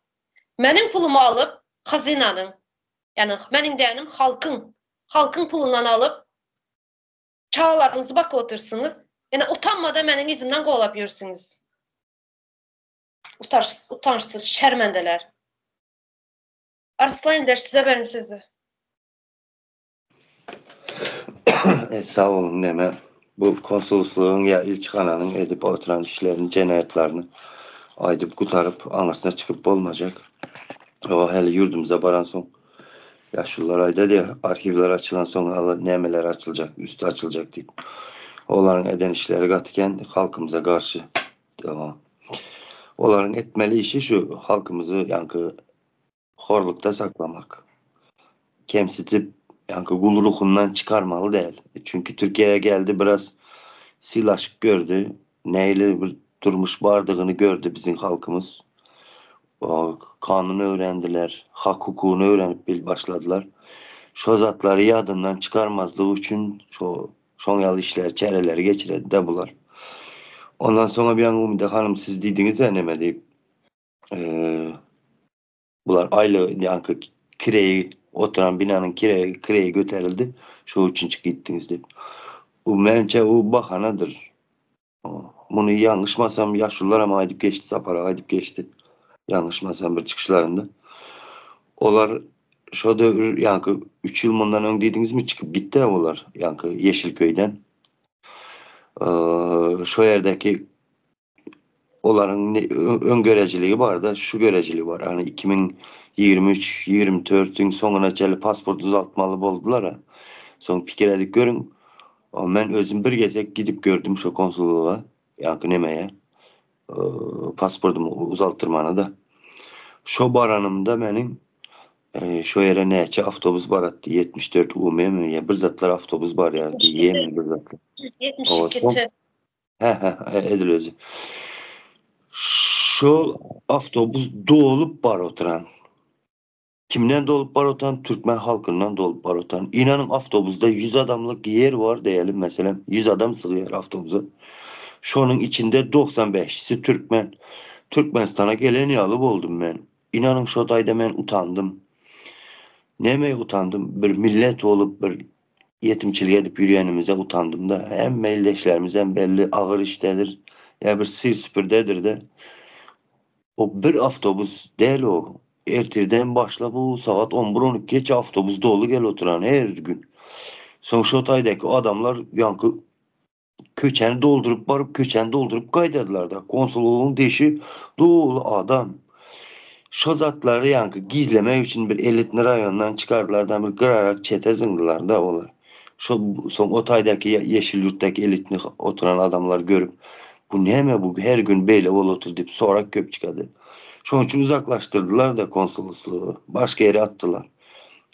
Meniň pulumy alyp hazynanyň, ýagny meniň diýenim halkyň, halkyň pulundan alyp çagalaryňyzy bakyp otyrsyňyz. Ýene utanmadan meniň yzymdan golap ýörsüňiz. Utançsyz şermendeler. Arslan ildeş size berin sözü. E, sag boluň neme bu konsulslygyň ýa ilçihananyň edip oturan işlerini jenaýatlaryny aýdyp gutaryp aňyrsyna çykyp bolmajak. O häli ýurdumyza baransoň ýaşulular aýdady arhiwler açylansoň hala nämeler açyljak üsti açyljak diýip. Olaryň eden işleri gaty kän halkymyza garşy. Olaryň etmeli işi şu halkymyzy ýaňky horlukda saklamak. Kemsitip, ýaňky gul ruhundan çykarmaly däl. Çünki Türkiýä geldi biraz sylaşyk gördi. Nähili bir durmuş bardygyny gördi biziň halkymyz. Kanun öwrendiler, hak hukugyny öwrenip bil başladylar. Şo zatlary ýadyndan çykarmazlyk üçin şo şoň ýaly işleri, çäreleri geçiredi-de bular. Ondan soňam ýaňy Umyda hanym siz diýdiňiz-ä neme diýip. Bular aýlygy ýaňky kireýi oturan binanyň kireýi kireýi göterildi. Şo üçin çykyp gitdiňiz diýip. Bu mençe bu bahanadyr. Muny ýalňyşmasam ýaşulular hem aýdyp geçdi, Sapar aga aýdyp geçdi. Ýalňyşmasam bir çykyşlarynda. Olar şo döwür ýaňky 3 ýyl mundan öň diýdiňizmi çykyp gitdi olar ýaňky Ýeşilköýden. Şo ýerdäki Olaryň öňgerijiligi bar-da, şu görejiligi bar. Ýagny 2023, 24-iň soňuna çenli pasport uzaltmaly boldular-a. Soň pikir edip görüň, men özüm bir gezek gidip gördüm şo konsullyga, ýaňky nemeye, pasportymy uzaltdyrmana-da. Şo baranymda meniň şo ýere näçe awtobus baratdy, 74 UM mi ýa bir zatlar awtobus barýardy, Y mi bir zatlar. 72 T. He he edil özi. Şol awtobus dolup bar oturan. Kimden dolup bar oturan? Türkmen halkyndan dolup bar oturan. Inanyň awtobusda 100 adamlyk ýer bar diýelim meselem 100 adam sygýar awtobusa. Şonuň içinde 95-si türkmen. Türkmenistana gelen ýaly boldum men. Inanyň şo taýda men utandym. Näme utandym? Bir millet bolup bir ýetimçilik edip ýürýänimize utandym-da. Hemme ildeşlerimizem belli agyr işdedir, ýa bir syr-süpürdedir-de. O bir awtobus däl o. Ertirden başla bu sagat on bir, on iki awtobus doly gelip oturan her gün. Soň şo taýdaky adamlar ýaňky köçäni dolduryp baryp, köçäni dolduryp gaýdardylar-da. Konsullygyň deşi doly adam. Şo zatlary ýaňky gizlemek üçin bir elitni raýondan çykardylar-da, bir gyrarak çete zyňdylar-da olar. Şo soň o taýdaky ýeşil ýurtdaky elitni oturan adamlar görüp, bu näme bu her gün beýle bolup otyr diýip sorak köp çykady. Şonuň üçin uzaklaşdyrdylar-da konsoloslygy. Başga ýere atdylar.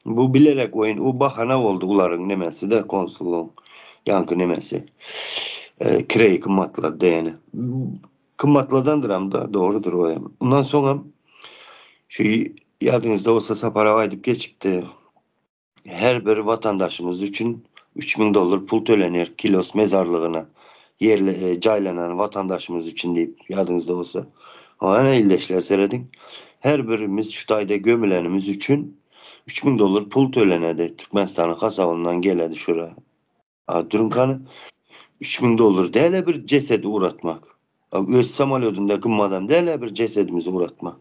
Bu bilerek oýun, o bahana boldy bularyň nemesi-de konsullygyň ýaňky nemesi. Kireýi gymmatlar diýeni. Gymmatladandyram-da, dogrudyr o hem. Ondan soňam şu ýadyňyzda bolsa Sapar aga aýdyp geçipdi. Her bir watandaşymyz üçin 3000 dollar pul tölenýär Kilos mezarlygyna ýerle jaýlanan watandaşymyz üçin diýip ýadyňyzda bolsa. Ana ildeşler serediň. Her birimiz şu taýda gömülenimiz üçin 3000 dollar pul tölenedi. Türkmenistanyň hasabyndan geledi şura. A duruň hany 3000 dollar däl-ä bir jesedi ugratmak. Öz samolýodynda gymmadam däl-ä bir jesedimizi ugratmak.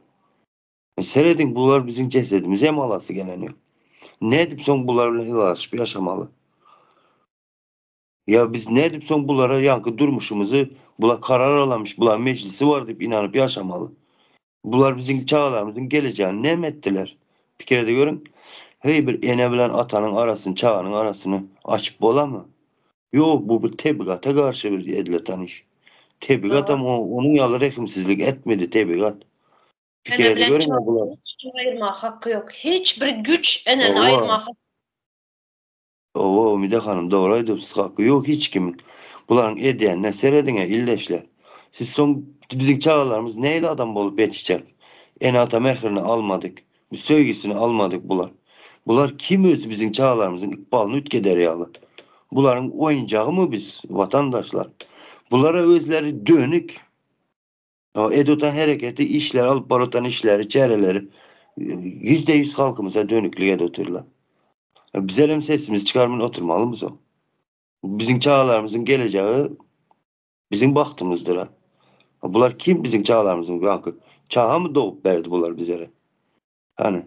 Serediň bular biziň jesedimizi hem alasy gelen ýok. Nädip soň bular bilen ylalaşyp ýaşamaly? Ýa biz nädip soň bulara ýaňky durmuşymyzy bular karar alamyş, bular mejlisi bar diýip inanyp ýaşamaly? Bular biziň çagalarymyzyň gelejegini näme etdiler? Pikir ede görüň. Heý bir ene bilen atanyň arasyny, çaganyň arasyny açyp bolamy? Ýok, bu bir tebigata garşy bir edilen iş. Tebigatam onuň ýaly rehimsizlik etmedi tebigat. Pikir Ene bilen çagany hiç kim aýyrmaga haky ýok. Hiç bir güç eneni aýyrmaga haky Owa Umide hanym dogry aýdypsyz haky ýok hiç kimiň. Bularyň edýänine serediňä ildeşler. Siz soň biziň çagalarymyz nähili adam bolup ýetişjek. Ene-ata mährini almadyk. Biz söýgüsini almadyk bular. Bular kim özi biziň çagalarymyzyň ykbalyny üýtgeder ýaly. Bularyň oýunjagymy biz watandaşlar. Bulara özleri dönük. Edotan hereketi işleri alyp barotan işleri çäreleri %100 halkymyza dönüklik edip otyrlar. Bizler hem sesimizi çykarman oturmalymy soň? Biziň çagalarymyzyň gelejegi biziň bagtymyzdyr. Bular kim biziň çagalarymyzyň ýaňky çaga mı dogup berdi bular bizlere? Hany.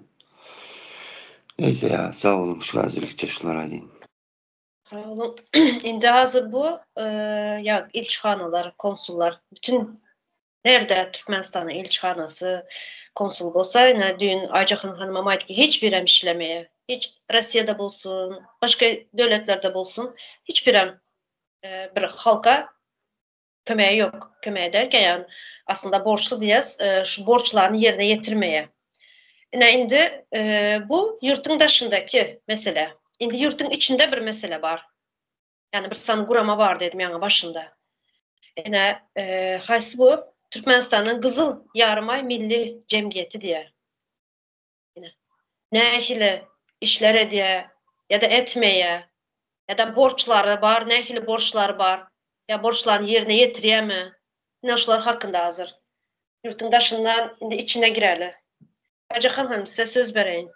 Neyse ya sag boluň şu hazirlikçe şular aýdyn. Sag boluň. Indi hazir bu ýa ilçihanalar, konsullar bütün nerde Türkmenistanyň ilçihanasy, konsul bolsa, ine düýn Aýjahan hanymam aýtdy, hiç birem işlemeýär. Hiç Russiýada bolsun, başga döwletlerde bolsun, hiç birem bir halka kömegi ýok. Kömegi derken ýagny aslynda borçly diýýäs, şu borçlaryny ýerine ýetirmeýär. Ine indi bu ýurtuň daşyndaky mesele. Indi ýurtuň içinde bir mesele bar. Ýagny bir sany gurama bar dedim ýaňy başynda. Ine haýsy bu? Türkmenistanyň Gyzyl Ýarymaý Milli Jemgyýeti diýýär. Ine. Nähili işler edýär ýa-da etmeýär, ýa-da borçlary bar, nähili borçlary bar, ýa borçlaryny ýerine ýetirýärmi? Ine şular hakynda hazir. Ýurtuň daşyndan indi içine gireli. Ajahan hanym size söz bereýin.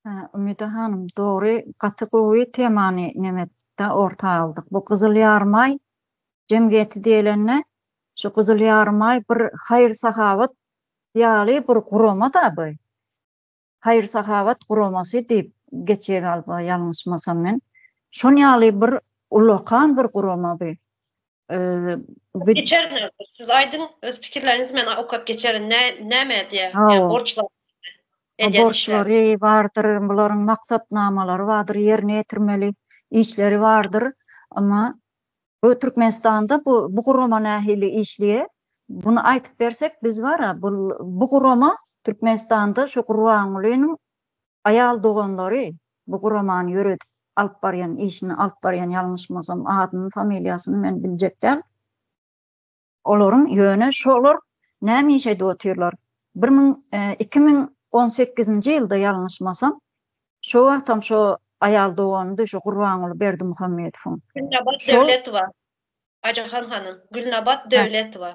Hä, Umyda hanym, dogry, gaty gowy temany nemetde orta aldyk. Bu Gyzyl Ýarymaý jemgyýeti diýlende, şu Gyzyl Ýarymaý bir haýyr-sahawat ýaly bir gurama-da bu. Haýyr-sahawat guramasy diýip geçýär galba, ýalňyşmasam men. Şon ýaly bir ullakan bir gurama bu. Geçerin, siz aýdyň öz pikirleriňizi men okap geçerin. Näme edýär? Ýa borçlar edýän Borçlary bardyr, bularyň maksatnamalary bardyr, ýerine ýetirmeli işleri bardyr. Emma bu Türkmenistanda bu bu gurama nähili işleýär? Buny aýtyp bersek biz bara bu bu gurama Türkmenistanda şu Gurbangulynyň Aýal doganlary bu guramany ýöredip alyp barýan işini alyp barýan ýalňyşmasam adyny familiýasyny men biljek däl olaryň ýöne şolar näme iş edip otyrlar bir müň 2018-nji ýylda ýalňyşmasam şo wagtam şo aýal doganydy şo Gurbanguly Berdimuhamedowyň Gülnabat Döwletowa Ajahan hanym Gülnabat Döwletowa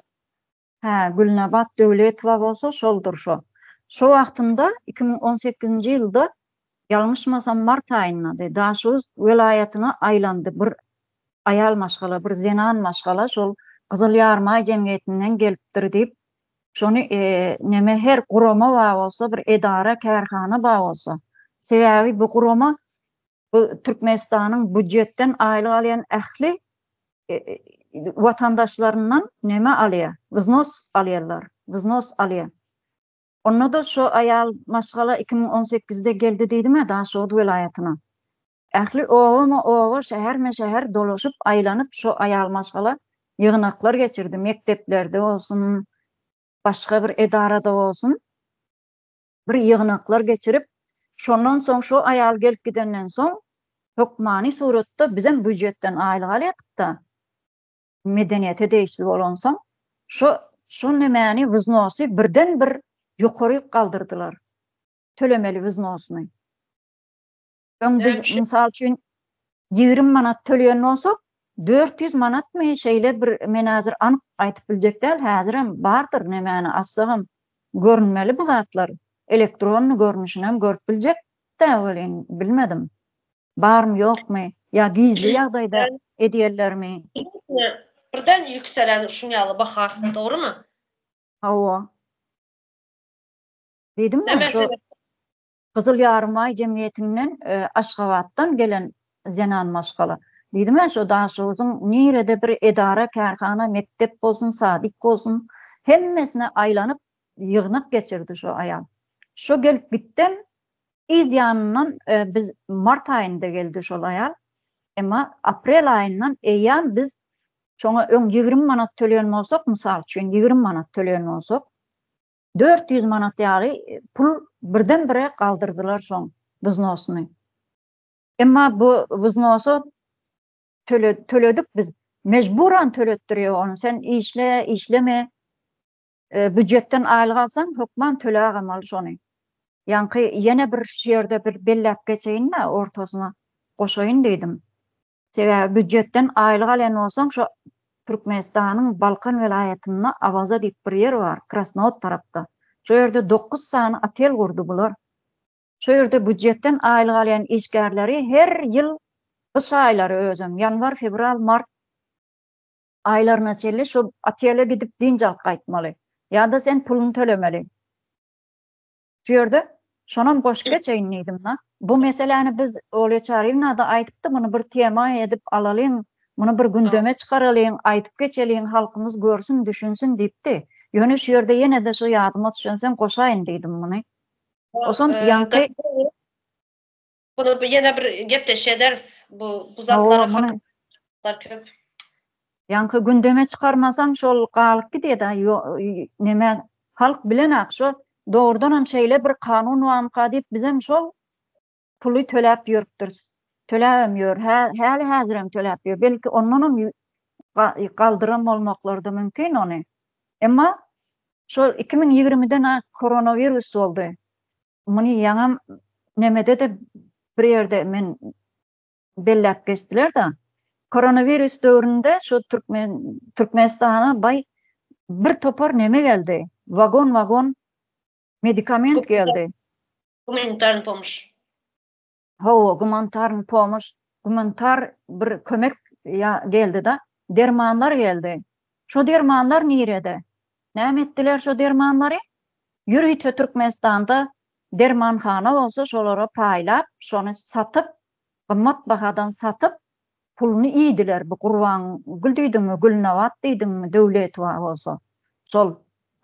Hä, Gülnabat Döwletowa bolsa şoldur şo. Şo wagtynda, 2018-nji ýylda, ýalňyşmasam mart aýyndady, Daşoguz welaýatyna aýlandy bir aýal maşgala, bir zenan maşgala şol Gyzyl Ýarymaý jemgyýetinden gelipdir diýip, şony neme her gurama bar bolsa, bir edara, kärhana bar bolsa, sebäbi bu gurama Bu Türkmenistanyň býujetden aýlyk alýan ähli watandaşlaryndan neme alýar? Wznos alýarlar. Wznos alýar. Onda-da şo aýal maşgala 2018-de geldi diýdim-ä Daşoguz welaýatyna. Ähli obama-oba, şäherme-şäher dolaşyp, aýlanyp şo aýal maşgala. Ýygnaklar geçirdi, mekdeplerde bolsun, başga bir edarada bolsun bir ýygnaklar geçirip, şondan soň şo aýal gelip gidenden soň hökmany suratda bizem býujetden aýlyk alýardyk-da, medeniýete degişli bolansoň, şo şo nemäni wznosy birden bir ýokaryk galdyrdylar, tölemeli wznosyny. Öň biz, mysal üçin, 20 manat töleýän bolsak, 400 manatmy, şeýle bir, men häzir anyk aýdyp biljek däl, häzirem bardyr nemäni açsagam görünmeli bu zatlar, elektronny görnüşinem görüp biljek-dä welin, bilmedim. Barmy, ýokmy, ýa gizli ýagdaýda edýärlermi? Birden ýükselen şuň ýaly baha, dogrumy? Hawa. Diýdim-ä, şo Gyzyl Ýarymaý jemgyýetinden Aşgabatdan gelen zenan maşgala. Diýdim-ä, şo Daşoguzyň nirede bir edara, kärhana, mekdep bolsun, sadik bolsun, hemmesine aýlanyp, ýygnak geçirdi şo aýal. Şo gelip gitdem, yz ýanyndan biz mart aýynda geldi şol aýal. Emma aprel aýyndan eýýäm biz şoňa öň 20 manat töleýän bolsak, mysal üçin, 20 manat töleýän bolsak, 400 manat ýaly pul birden-bire galdyrdylar şoň wznosyny. Emma bu wznosa töle, töledik biz. Mejburan töletdirýär ony. Sen işle, işleme, e, býujetden aýlyk alsaň, hökman tölägemaly şony. Ýaňky ýene bir şu ýerde bir belläp geçeýin-de, ortasyna goşaýyn diýdim. Sebäbi býujetden aýlyk alýan bolsaň şo Türkmenistanyň Balkan welaýatynda Awaza diýip bir ýer bar, Krasnowod tarapda. Şo ýerde dokuz sany otel gurdy bular. Şo ýerde býujetden aýlyk alýan işgärleri her ýyl gyş aýlary özem ýanwar, fewral, mart aýlaryna çenli şo otele gidip dynç alyp gaýtmaly. Ýa-da sen puluny tölemeli. Şu ýerde şonam goşup geçeýin diýdim-de. Bu meseläni biz Olýa Çaryýewna-da aýdypdy, muny bir tema edip alalyň, muny bir gündeme çykaralyň, aýdyp geçeliň, halkymyz görsün, düşünsin diýipdi. Ýöne şu ýerde ýene-de şu ýadyma düşensoň goşaýyn diýdim muny. Oson ýaňky Bunu bir ýene bir gepleşik ederis. Bu bu zatlara haklar köp. Ýaňky gündeme çykarmasaň şol galyp gidýär-de, neme halk bilenak şo dogrudanam şeýle bir kanun barmyka diýip bizem şol puly töläp ýörüpdiris. Töläbem ýör, häli häzirem töläp ýör. Belki ondanam galdyran bolmaklary-da mümkin ony. Emma şol 2020-den koronawirus boldy. Muny ýaňam nemede-de bir ýerde men belläp geçdiler-de. Koronawirus döwründe şu türkmen Türkmenistana baý bir topar neme geldi. Wagon-wagon medikament geldi. Gumanitarny pomoş. Hawa, gumanitarny pomoş, gumanitar bir kömek ýa geldi-de. Dermanlar geldi. Şo dermanlar nirede? Näme etdiler şo dermanlary? Ýörite Türkmenistanda dermanhana bolsa şolara paýlap, şony satyp, gymmat bahadan satyp, puluny iýdiler. Bu Gurbangül diýdiňmi, Gülnabat diýdiňmi, Döwletowa bolsa, şol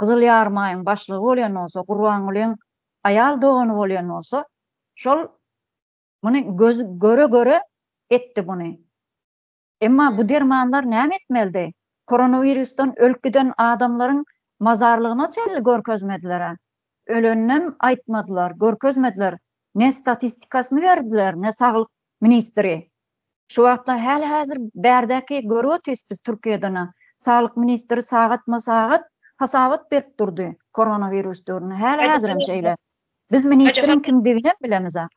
Gyzyl Ýarymaýyň başlygy bolýan bolsa, Gurbangulyň aýal dogany bolýan bolsa, şol muny göz göre-göre etdi muny. Emma bu dermanlar näme etmelidi? Koronawirusdan ölüp giden adamlaryň mazarlygyna çenli görkezmediler-ä. Öleninem aýtmadylar, görkezmediler. Ne statistikasyny berdiler, ne saglyk ministri. Şu wagtda häli-häzir bärdäki görüp otyrys biz Türkiýeden-ä. Saglyk ministri sagatma-sagat hasabat berip durdy koronawirus döwründe. Häli-häzirem şeýle. Biz ministriň kimdiginem bilemizak.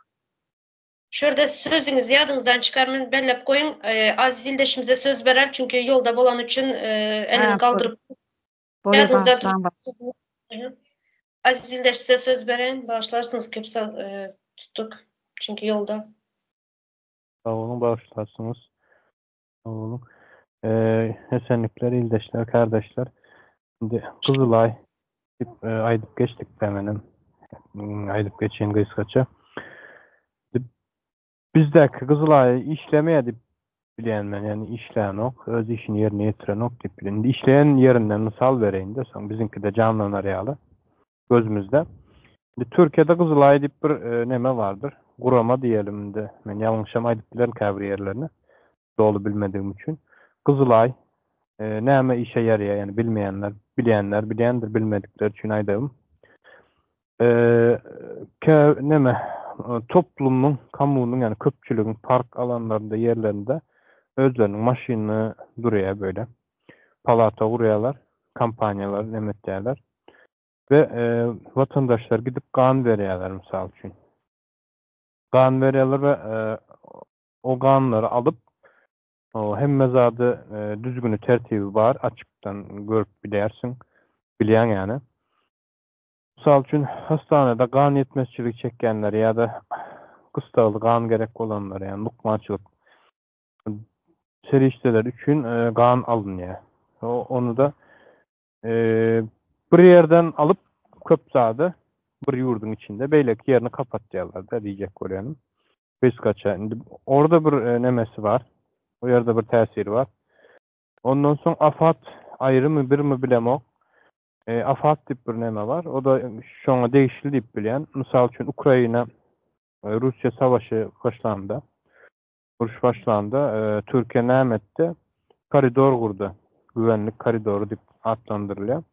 Şu ýerde sözüňizi ýadyňyzdan çykarman belläp goýuň. Aziz ildeşimize söz berer, çünki ýolda bolany üçin elini galdyryp. Ýadyňyzda Aziz ildeş size söz bereýin. Bagyşlarsyňyz köp tutduk. Çünki ýolda. Sag boluň, bagyşlarsyňyz. Sag boluň. Esenlikler ildeşler, kardeşler. Indi Gyzylaý diýip aýdyp geçdik-dä menem. Aýdyp geçeýin gysgaça. Bizdäki Gyzylaý işlemeýär diýip bilýän men, ýagny işlänok, öz işini ýerine ýetirenok diýip bilýän. Indi işleýän ýerinden mysal bereýin-de, soň biziňki-de janlanar ýaly gözümizde. Indi Türkiýede Gyzylaý diýip bir neme bardyr, gurama diýelim indi, men ýalňyşam aýdyp bilerin käbir ýerlerini, doly bilmedigim üçin. Gyzylaý. Näme işe ýaraýar ýani bilmeýänler, bilýänler bilýändir, bilmedikler üçin aýdagym. Kä neme toplumyň, kommunyň ýani köpçüligiň park alanlarynda, ýerlerinde özleriniň maşynyny durýar böyle. Palata gurýarlar, kompaniýalar neme etýärler. We watandaşlar gidip gan berýärler mysal üçin. Gan berýärler we o ganlary alyp hemme zady düzgüni tertibi bar açykdan görüp bilýärsiň bilýäň ýani. Mysal üçin hastanada gan ýetmezçiligi çekýänler ýa-da gysdagly gan gerek bolanlar ýani lukmançylyk serişdeleri üçin gan alynýar. Ony-da bir ýerden alyp köp zady bir ýurduň içinde beýleki ýerini kapatýarlar-da diýjek bolýanym. Gysgaça indi orda bir nemesi bar. O ýerde bir täsiri bar. Ondan soň AFAD aýrymy birmi bilemok. AFAD diýip bir neme bar. O-da şoňa degişli diýip bilýän. Mysal üçin Ukraina Russiýa savaşy başlanda Uruş başlanda Türkiýe näme etdi? Koridor gurdy. Güvenlik koridory diýip atlandyrylýar.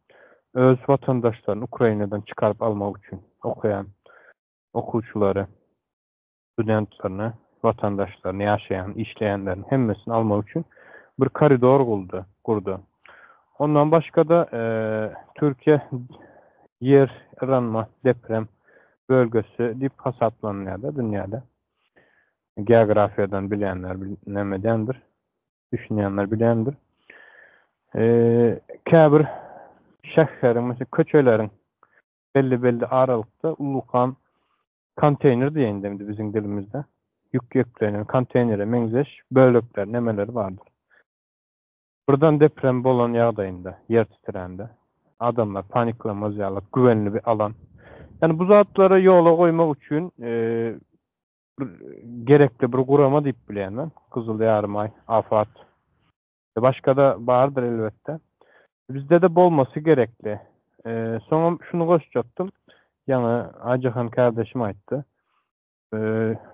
Öz watandaşlaryny Ukrainadan çykaryp almak üçin okaýan okuwçylary, studentlerini, watandaşlaryny, ýaşaýan, işleýänlerini hemmesini almak üçin bir koridor gurdy, gurdy. Ondan başga-da Türkiýe ýer yranma, deprem bölgesi diýip hasaplanylýar-da dünýäde. Geografiýadan bilýänler näme edýändir, düşünýänler bilýändir. Käbir şäheriň, mesela köçeleriň belli-belli aralykda ullakan konteýner diýeýin indi biziň dilimizde ýük ýüklenen konteýnere meňzeş bölekler, nemeleri bardyr. Birden deprem bolan ýagdaýynda, ýer titrände, adamlar paniklamaz ýaly güvenli bir alan. Ýani bu zatlary ýola goýmak üçin bir gerekli bir gurama diýip bilýän men. Gyzyl Ýarymaý, AFAD. Başga-da bardyr elbetde. Bizde-de bolmasy gerekli. Soňam şuny goşjakdym. Ýaňy Aýjahan kärdeşim aýtdy.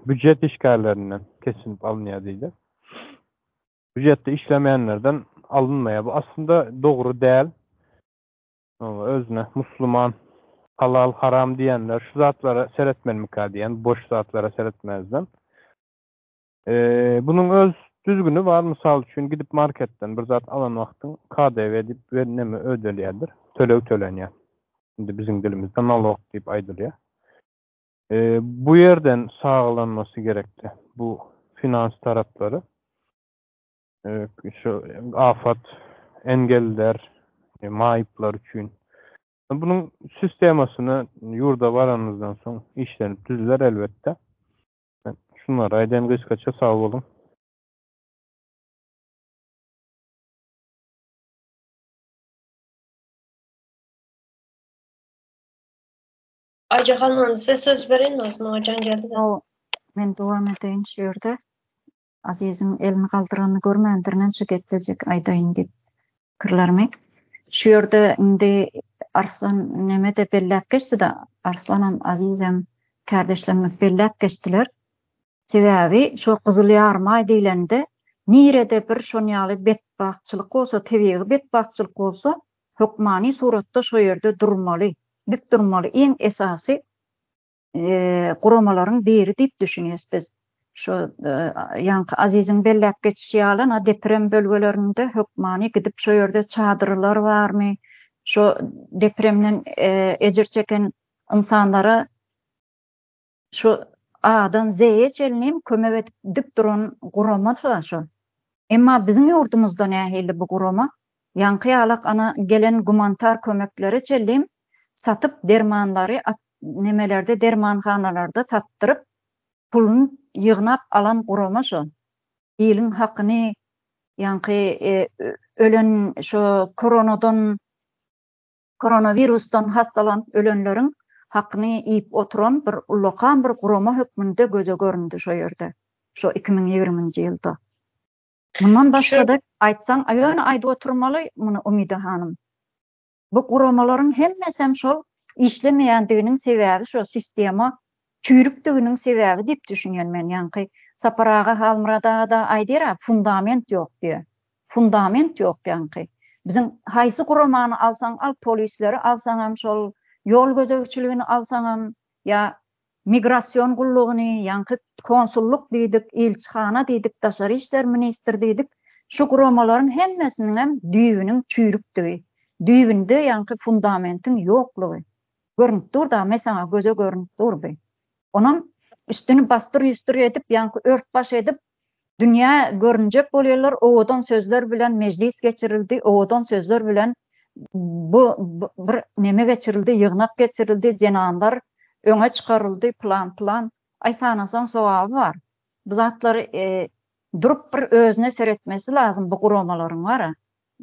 Býujet işgärlerinden kesilip alynýar diýdi. Býujetde işlemeýänlerden alynmaýar. Bu aslynda dogry däl. Özüne musluman, halal, haram diýenler şu zatlara seretmelimikä diýen, boş zatlara seretmezden. Bunuň öz düzgüni bar, mysal üçin gidip marketden bir zat alan wagtyň KDW diýip bir neme ödelýärdir, töleg tölenýär. Indi biziň dilimizde nalog diýip aýdylýar. Bu ýerden sagalanmasy gerekdi bu finans taraplary. Şu afat engelliler, maýyplar üçin. Bunuň sistemasyny ýurda baranymyzdan soň işlenip düzüler elbetde. Şunlary aýdaýyn gysgaça sag boluň. Aýjahan hany size söz bereýin az maňa jaň geldi-de. Men dowam edeýin şu ýerde. Aziziň elini galdyranyny görmändirin şu geplejek aýdaýyn diýip pikirlerimi. Şu ýerde indi Arslan neme-de belläp geçdi-de, Arslanam, Azizem kärdeşlerimiz belläp geçdiler. Sebäbi şo Gyzyl Ýarymaý diýlende nirede bir şon ýaly betbagtçylyk bolsa, tebigy betbagtçylyk bolsa, hökmany suratda şo ýerde durmaly, dik durmaly. Iň esasy guramalaryň biri diýip düşünýäs biz. Şo ýaňky Aziziň belläp geçişi ýaly, na deprem bölgelerinde hökmany gidip şo ýerde çadyrlar barmy, şo depremden ejir çeken ynsanlara şo A-dan Z-e çenli kömek edip dik duran gurama şo. Emma biziň ýurdumyzda nähili bu gurama? Ýaňky ýalak ana gelen gumantar kömeklere çenlim satyp dermanlary nemelerde dermanhanalarda satdyryp puluny ýygnap alan gurama şo. Iliň hakyny ýaňky ölen şo koronadan koronawirusdan hastalanyp ölenleriň hakyny iýip oturan bir ullakan bir gurama hökmünde göze göründi şo ýerde şo 2020-nji ýylda. Mundan başga-da aýtsaň ýöne aýdyp oturmaly muny Umyda hanym. Bu guramalaryň hemmesem şol işlemeýändiginiň sebäbi şo sistema çüýrükdiginiň sebäbi diýip düşünýän men ýaňky Sapar aga Halmyrat aga-da aýdýar-a fundament ýok diýe. Fundament ýok ýaňky. Biziň haýsy guramany alsaň al, polisleri alsaňam şol, ýol gözegçiligini alsaňam ýa migrasion gullugyny, ýaňky konsullyk diýdik, ilçihana diýdik, daşary işler ministri diýdik, şu guramalaryň hemmesiniňem düýbüniň çüýrükdigi, düýbünde ýaňky fundamentiň ýoklugy. Görnüp dur da, mesaňa göze görnüp dur bi. Onam üstüni basdyr-ýüsdür edip, ýaňky ört-baş edip, dünýä görünjek bolýarlar, owadan sözler bilen mejlis geçirildi, owadan sözler bilen bu bir neme geçirildi, ýygnak geçirildi, zenanlar öňe çykaryldy, pylan-pylan. Aý sanasaň sogaby bar. Bu zatlary durup bir özüne seretmesi lazym bu guramalaryň bar-a.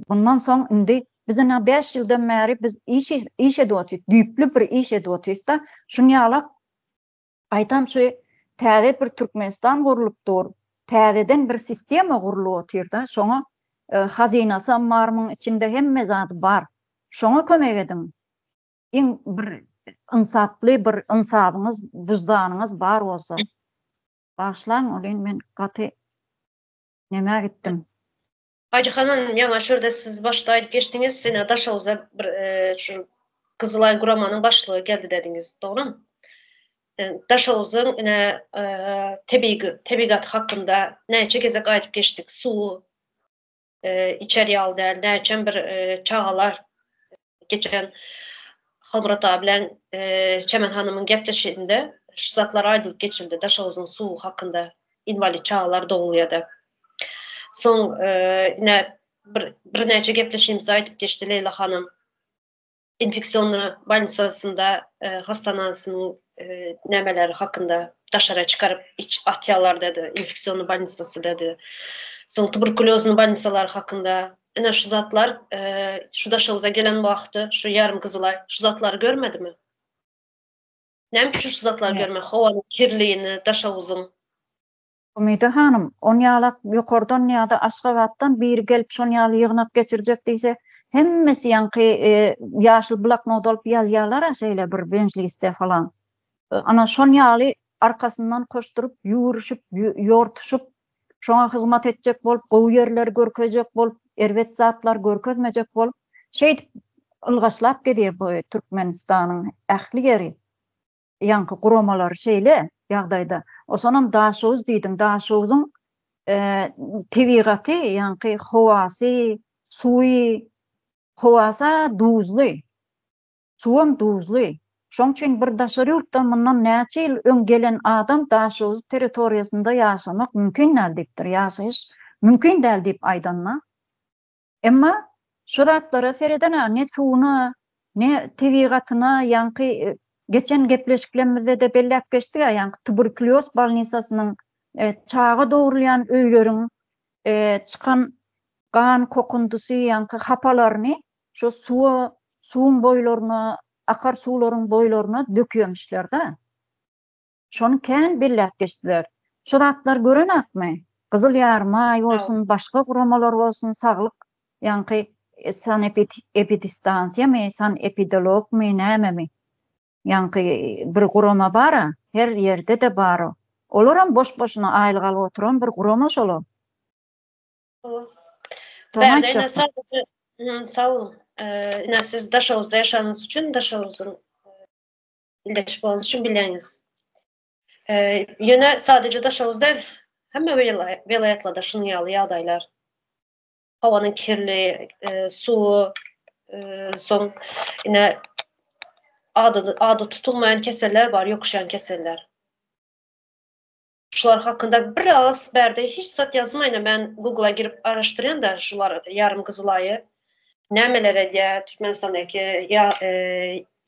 Bundan soň indi biz ina bäş ýyldan bäri biz iş iş edip otyrys, düýpli bir iş edip otyrys-da. Şuny ýalak gaýtam şu täze bir Türkmenistan gurlup dur, täzeden bir sistema gurlup otyr-da, şoňa hazynasam bar muň içinde hemme zady bar. Şoňa kömek ediň. Iň bir ynsaply bir ynsabyňyz, wyždanyňyz bar bolsa. Bagyşlaň welin men gaty nämä gitdim. Hajy hanym, ýaňa şurda siz başda aýdyp geçdiňiz, ine Daşoguza bir şu Gyzylaý guramanyň başlygy geldi dediňiz, dogrymy? Daşoguzyň ine tebigy tebigaty hakynda näçe gezek aýdyp geçdik, suwy içer ýaly däl, näçem bir çagalar geçen Halmyrat aga bilen Çemen hanymyň gepleşiginde şu zatlar aýdylyp geçildi, Daşoguzyň suwy hakynda inwalid çagalar dogulýada. Soň ine bir birnäçe gepleşigimizde aýdyp geçdi Leýla hanym. Infeksiýonny bolnisasynda hassanasynyň nämeleri hakynda daşara çykaryp iç atýarlar dedi, infeksiýonny bolnisasy dedi. Soň tuberkulýozny bolnisalary hakynda ine şu zatlar şu Daşoguza gelen wagty şu ýarym gyzylaý şu zatlary görmedimi? Näme üçin şu zatlary görmedi? Howanyň kirligini Daşoguzyň. Umyda hanym, onýalak ýokardan ýa-da Aşgabatdan biri gelip şonýaly ýygnak geçirjek diýse, hemmesi ýaňky ýaşyl bloknot alyp ýazýarlar-a şeýle bir mejlisde falan. Ana şonýaly arkasyndan koşduryp, ýüwrüşip, ýortuşyp, şoňa hyzmat etjek bolup, gowy ýerleri görkezjek bolup, erbet zatlar görkezmejek bolup, şeýdip ylgaşlap gezýär bu Türkmenistanyň ähli ýeri. Ýaňky guramalary şeýle ýagdaýda. Osanam Daşoguz diýdiň. Daşoguzyň tebigaty, ýaňky howasy, suwy, howasy-a duzly. Suwam duzly. Şoň üçin bir daşary ýurtdan mundan näçe ýyl öň gelen adam Daşoguz territoriýasynda ýaşamak mümkin däl diýipdir. Ýaşaýyş mümkin däl diýip aýdanda. Emma şu zatlara sereden-ä ne suwuna, ne tebigatyna, ýaňky geçen gepleşiklerimizde-de belläp geçdik-ä, ýaňky tuberkulýoz bolnisasynyň, çaga dogrulýan öýleriň çykan gan kokundysy, ýaňky hapalaryny şo suwa, suwuň boýlaryna, akar suwlaryň boýlaryna dökýämişler-de. Şony kän belläp geçdiler. Şu zatlar görenakmy? Gyzyl Ýarymaý bolsun, başga guramalar bolsun, saglyk ýaňky sanepidistansiýamy, sanepidologmy, nämemi? Ýaňky bir gurama bar-a, her ýerde-de bar o. Olaram boş-boşuna aýlyk alyp oturan bir gurama şolar. Şony aýtjakdym. Sag boluň. Ine siz Daşoguzda ýaşanyňyz üçin Daşoguzyň Ildeş bolanyňyz üçin bilýäňiz. Ýöne sadeje Daşoguz däl, hemme welaýatlarda şunuň ýaly ýagdaýlar. Howanyň kirli, suwy, soň ine ady ady tutulmaýan keseller bar, ýokuşýan keseller. Şular hakynda bir agyz bärde hiç zat ýazmaýna men Google-a girip araşdyrýan-da şular ýarym gyzylaýy nämeler edýär Türkmenistandaky ýa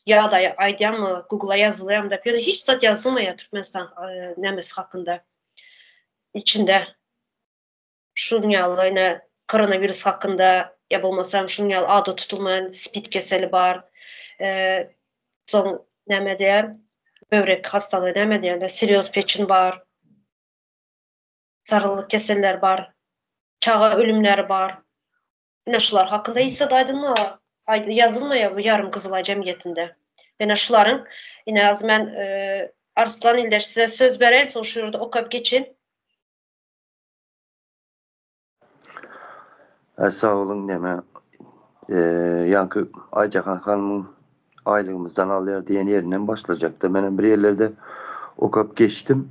ýagdaýy aýdýanmy Google-a ýazylýam dep ýöne hiç zat ýazylmaýar Türkmenistan nämesi hakynda içinde şuň ýaly ine koronawirus hakynda ýa bolmasam şuň ýaly ady tutulmaýan spid keseli bar. Soň näme diýer? Böwrek hastalygy näme diýende sirioz peçin bar. Sarylyk keseller bar. Çaga ölümleri bar. Ine şular hakynda hiç zat aýdylmaýar, ýazylmaýar bu ýarym gyzylaý jemgyýetinde. Ine şularyň ine az men Arslan ildeş size söz bereýin, soň şu ýerde okap geçin. Hä sag boluň neme ýaňky Aýjahan hanymyň aýlygymyzdan alýar diýen ýerinden başlajakda menem bir ýerlerde okap geçdim.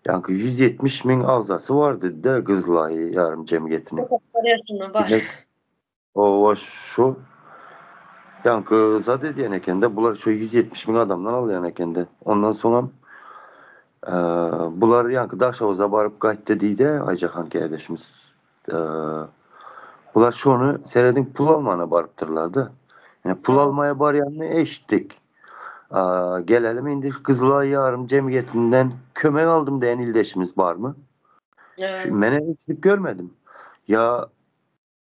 Ýaňky 170 müň agzasy bar dedi-de Gyzylaý ýarym jemgyýetiniň. Bar. Owa şu ýaňky zat edýän ekende bular şu 170 müň adamdan alýan ekende. Ondan soňam bular ýaňky Daşoguza baryp gaýtdy diýdi Aýjahan kärdeşimiz. Bular şony serediň pul almana barypdyrlar-da. Ýa pul almaya barýanyny eşitdik. Gelelim indi Gyzylaý ýarym jemgyýetinden kömek aldym diýen ildeşimiz barmy? Şu men eşidip görmedim. Ýa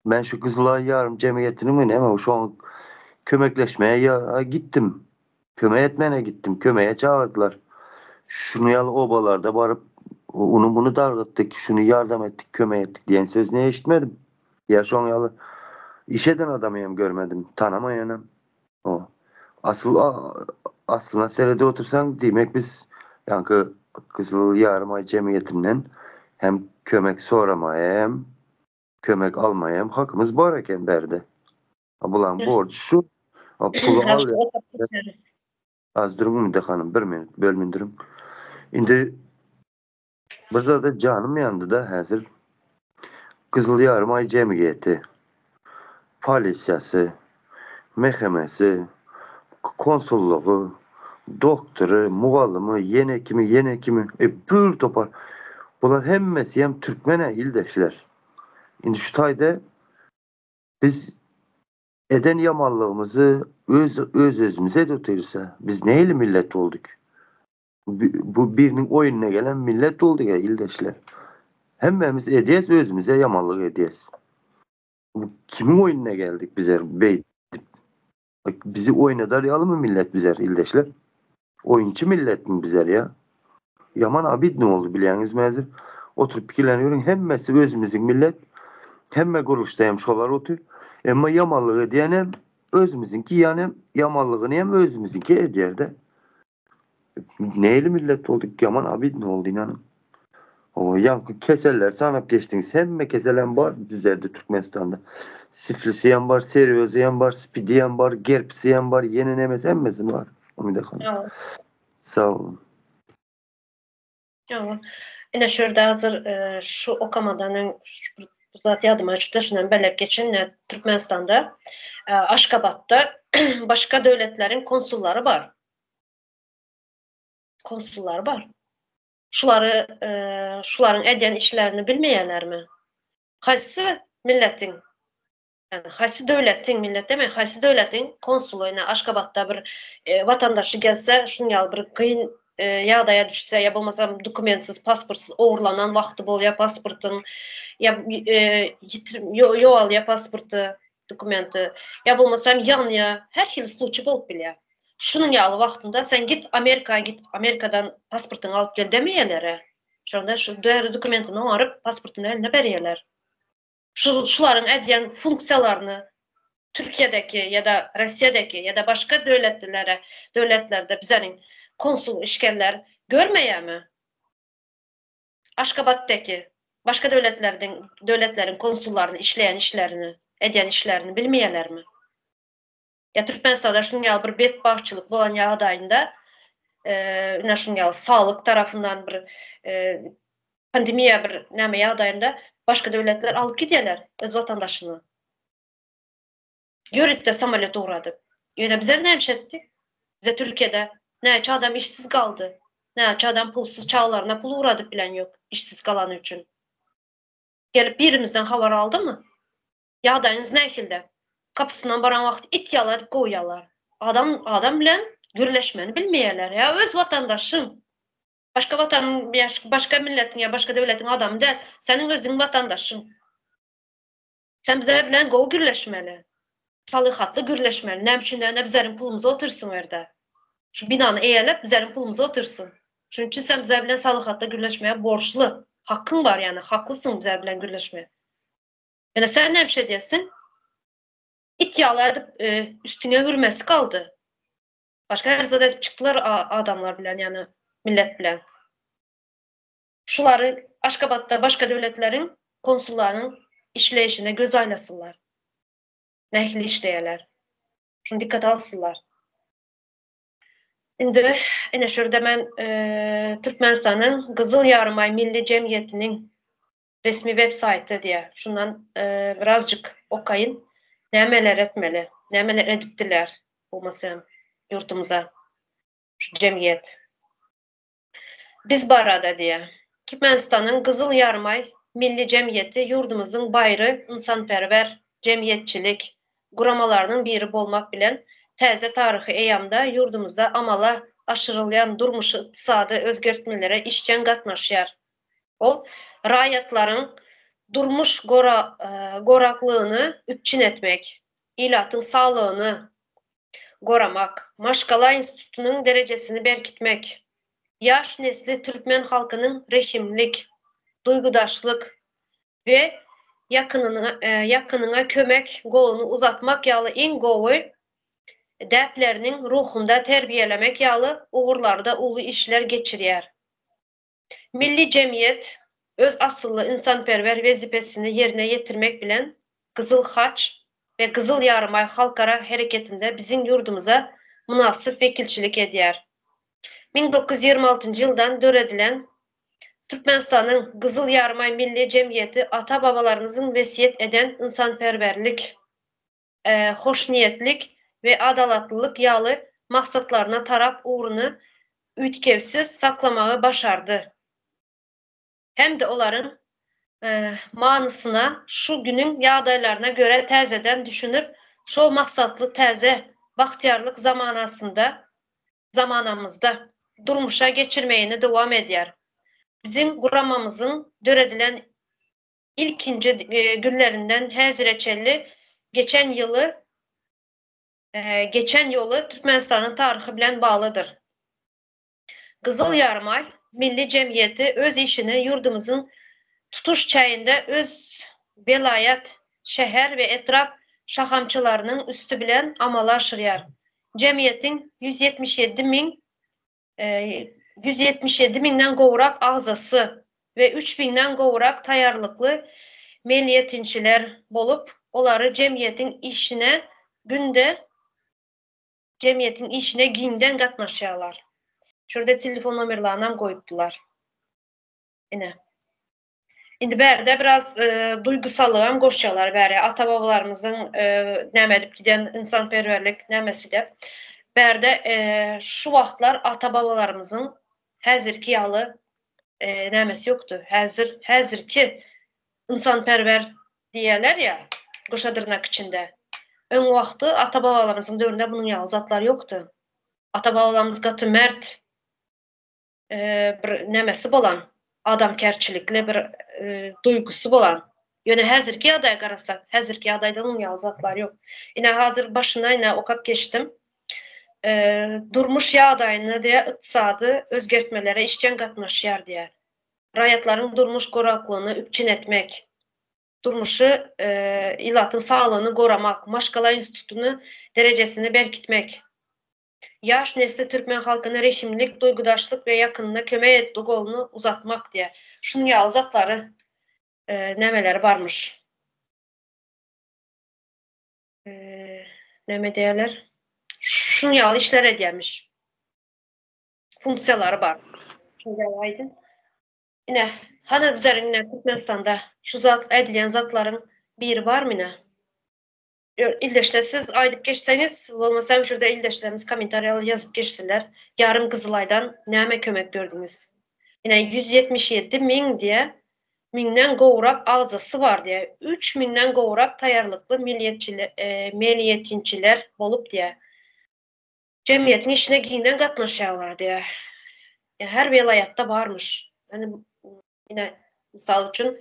men şu Gyzylaý ýarym jemgyýetiniň mi näme şoň kömekleşmeye ýa gitdim. Kömek etmäne gitdim. Kömege çagyrdylar. Şuny ýaly obalarda baryp, ony muny dargytdyk, şuny ýardam etdik, kömek etdik diýen sözüni eşitmedim. Ýa şoň ýaly iş eden adamy hem görmedim, tanamaýanam. O. Asyl aslyna seredip otursaň, diýmek biz ýaňky Gyzyl Ýarymaý jemgyýetinden hem kömek soramaýa hem kömek almaýa hem hakymyz bar eken bärde. Bulaň borjy şu. Puly al. Az duruň Ümide hanym, bir minut bölmün duruň. Indi bir zada janym ýandy-da häzir. Gyzyl Ýarymaý jemgyýeti, polisiýasy, MHM-si, konsullygy, doktory, mugallymy, ýene kimi, ýene kimi, e, bir topar. Bular hemmesi hem türkmen-ä ildeşler. Indi şu taýda Biz eden ýamanlygymyzy öz öz özümize edip otyrys-a. Biz nähili millet bolduk? Bu biriniň oýnuna gelen millet bolduk-a ildeşler. Hemmämiz edýäs özümize ýamanlyk edýäs. Bu kimiň oýnuna geldik bizler beýdip? Bizi oýnadar ýalymy millet bizler ildeşler? Oýunçy milletmi bizler ýa? Ýaman obidny boldy bilýäňizmi häzir? Oturyp pikirlenip hemmesi özümiziň millet. Hemme gurluşda hem şolar otyr. Emma ýamanlyk edýän hem özümiziňki ýan hem ýamanlygyny hem özümiziňki edýär-de. Nähili millet bolduk ýaman obidny boldy inanyň. O ýaňky keselleri sanap geçdiňiz. Hemme kesel hem bar bizlerde Türkmenistanda. Siflisi hem bar, seriozy hem bar, spidi hem bar, gerpsi hem bar, ýene nemesi hemmesi bar. Umyda hanym. Sag boluň. Ýa. Ine şu ýerde hazir e, şu okamadan öň bir zat ýadyma düşdi, şundan belläp geçen Türkmenistanda e, Aşgabatda başga döwletleriň konsullary bar. Konsullary bar. Şulary e, şularyň edýän işlerini bilmeýärlermi? Haýsy milletiň ýani haýsy döwletiň millet demeýin, haýsy döwletiň konsuly ine Aşgabatda bir e, watandaşy gelse, şunuň ýaly bir kyn e, ýagdaýa düşse ýa bolmasa dokumentsiz, pasportsyz ogurlanan wagty bolýar pasportyň ýa e, ýogalýar pasporty, dokumenti, ýa bolmasa ýanýar, her hili sluçy bolup bilýär. Şunuň ýaly wagtynda sen git Amerika git, Amerikadan pasportyňy alyp gel demeýärler. Şonda şu däri dokumentini oňaryp pasportyny eline berýärler. Şu şularyň edýän funksiýalaryny Türkiýedeki ýa-da Russiýadaki ýa-da başga döwletlere, döwletlerde bizeniň konsul işgärler görmeýärmi? Aşgabatdaki başga döwletlerdiň döwletleriň konsullaryny işleýän işlerini, edýän işlerini bilmeýärlermi? Ýa Türkmenistanda şunuň ýaly bir betbagtçylyk bolan ýagdaýynda, ine şunuň ýaly saglyk tarapyndan bir pandemiýa bir näme ýagdaýynda başga döwletler alyp gidýärler öz watandaşyny. Ýörite samolýot ugradyp. Ýöne bizler näme iş etdik? Bize Türkiýede näçe adam işsiz galdy. Näçe adam pulsuz çagalaryna pul ugradyp bilen ýok, işsiz galany üçin. Gelip birimizden habar aldymy? Ýagdaýyňyz nähili? Gapysyndan baran wagty it ýaly edip kowýarlar. Adam adam bilen gürleşmeni bilmeýärler. Ýa öz watandaşyň. Başga watanyň ýa başga milletiň ýa başga döwletiň adamy däl. Seniň özüň watandaşyň. Sen bize bilen gowy gürleşmeli. Salyhatly gürleşmeli. Näme üçin diýende bizleriň pulumyzy otursyn o ýerde. Şu binany eýeläp bizleriň pulumyzy otursyn. Şunuň üçin sen bize bilen salyhatly gürleşmäge borçly. Hakyň bar ýagny haklysyň bize bilen gürleşmäge. Ýöne sen näme şey diýersiň? It ýaly edip e, üstüňe hürmesi galdy. Başga her zat edip çykdylar adamlar bilen, ýagny millet bilen. Şulary Aşgabatda başga döwletleriň konsullarynyň işleýşine göz aýlasynlar. Nähili işleýärler. Şuny dikkat alsynlar. Indi ine şu ýerde men Türkmenistanyň Gyzyl Ýarymaý Milli Jemgyýetiniň resmi web saýty diýýär. Şundan birazjyk okaýyn. Nämeler etmeli? Nämeler edipdiler bolmasa ýurdumyza şu jemgyýet. Biz barada diýýär. Türkmenistanyň Gyzyl Ýarymaý Milli Jemgyýeti ýurdumyzyň baýry ynsanperwer jemgyýetçilik guramalarynyň biri bolmak bilen, täze taryhy eýýamda ýurdumyzda amala aşyrylýan durmuşy-ykdysady özgertmelere işjeň gatnaşýar. Ol raýatlaryň durmuş goraglygyny üpjün etmek, ilatyň saglygyny goramak, maşgala institutynyň derejesini berkitmek, ýaş nesli türkmen halkynyň rehimlik, duýgudaşlyk we ýakynyňa kömek goluny uzatmak ýaly iň gowy däpleriniň ruhunda terbiýelemek ýaly ugurlarda uly işler geçirýär. Milli jemgyýet öz asylly ynsanperwer wezipesini ýerine ýetirmek bilen, Gyzyl Haç we Gyzyl Ýarymaý halkara hereketinde biziň ýurdumyza mynasyp wekilçilik edýär. 1926-njy ýyldan döredilen Türkmenistanyň Gyzyl Ýarymaý Milli jemgyýeti ata-babalarymyzyň wesýet eden ynsanperwerlik, hoşniýetlik we adalatlylyk ýaly maksatlaryna tarap ugruny üýtgewsiz saklamagy başardy hem-de olaryň manysyna şu günüň ýagdaýlaryna görä täzeden düşünip, şol maksatly täze bagtyýarlyk zamanasynda zamanamyzda durmuşa geçirmegini dowam edýär. Biziň guramamyzyň döredilen ilkinji günlerinden häzire çenli geçen ýyly geçen ýoly Türkmenistanyň taryhy bilen baglydyr. Gyzyl Ýarymaý Milli jemgyýeti öz işini ýurdumyzyň tutuş çäginde öz welaýat, şäher we etrap şahamçalarynyň üsti bilen amala aşyrýar. Jemgyýetiň 177 miň 177 müňden gowrak agzasy we üç müňden gowrak taýýarlykly melýetinçiler bolup, olary jemgyýetiň işine günde jemgyýetiň işine giňden gatnaşýarlar. Şu ýerde telefon nomerlarinam goýupdylar. Ine. Indi bärde biraz duýgusallygam goşýarlar bäri ata-babalarymyzyň näme edip giden ynsanperwerlik nämesi dep. Bärde şu wagtlar ata-babalarymyzyň häzirki ýaly nämesi ýokdy. Häzir häzirki ynsanperwer diýýärler ýa goşa dyrnak içinde. Öň wagty ata-babalarymyzyň döwründe munuň ýaly zatlar ýokdy. Ata-babalarymyz gaty mert bir nämesi bolan, adamkärçilikli bir duýgusy bolan. Ýöne häzirki ýagdaýa garasak, häzirki ýagdaýda onuň ýaly zatlar ýok. Ine hazir başyna ine okap geçdim. Durmuş ýagdaýyna diýä ykdysady özgertmelere işjeň gatnaşýar diýär. Raýatlaryň durmuş goraklygyny üpjün etmek, durmuşy ilatyň saglygyny goramak, maşgala institutyny derejesini berkitmek, Ýaş nesli türkmen halkyna rehimlik, duýgudaşlyk we ýakynyna kömek etdi goluny uzatmak diýýär. Şunuň ýaly zatlary nämeleri barmyş. Näme diýerler? Şunuň ýaly işler edýärmiş. Funksiýalary bar. Şunuň ýaly aýdyň. Ine, hany bizleriň ine Türkmenistanda şu zat edilýän zatlaryň biri barmy ine? Ildeşler siz aýdyp geçseňiz, bolmasa hem şurada ildeşlerimiz kommentariýalar ýazyp geçsinler. Ýarym Gyzylaýdan näme kömek gördüňiz? Ine 177 miň diýe, müňden gowrak agzasy bar diýe, 3 müňden gowrak taýýarlykly milliýetçiler, meliýetinçiler bolup diýe. Jemgyýetiň işine giňden gatnaşýarlar diýe. Her welaýatda barmyş. Ýani Ine, mysal üçin,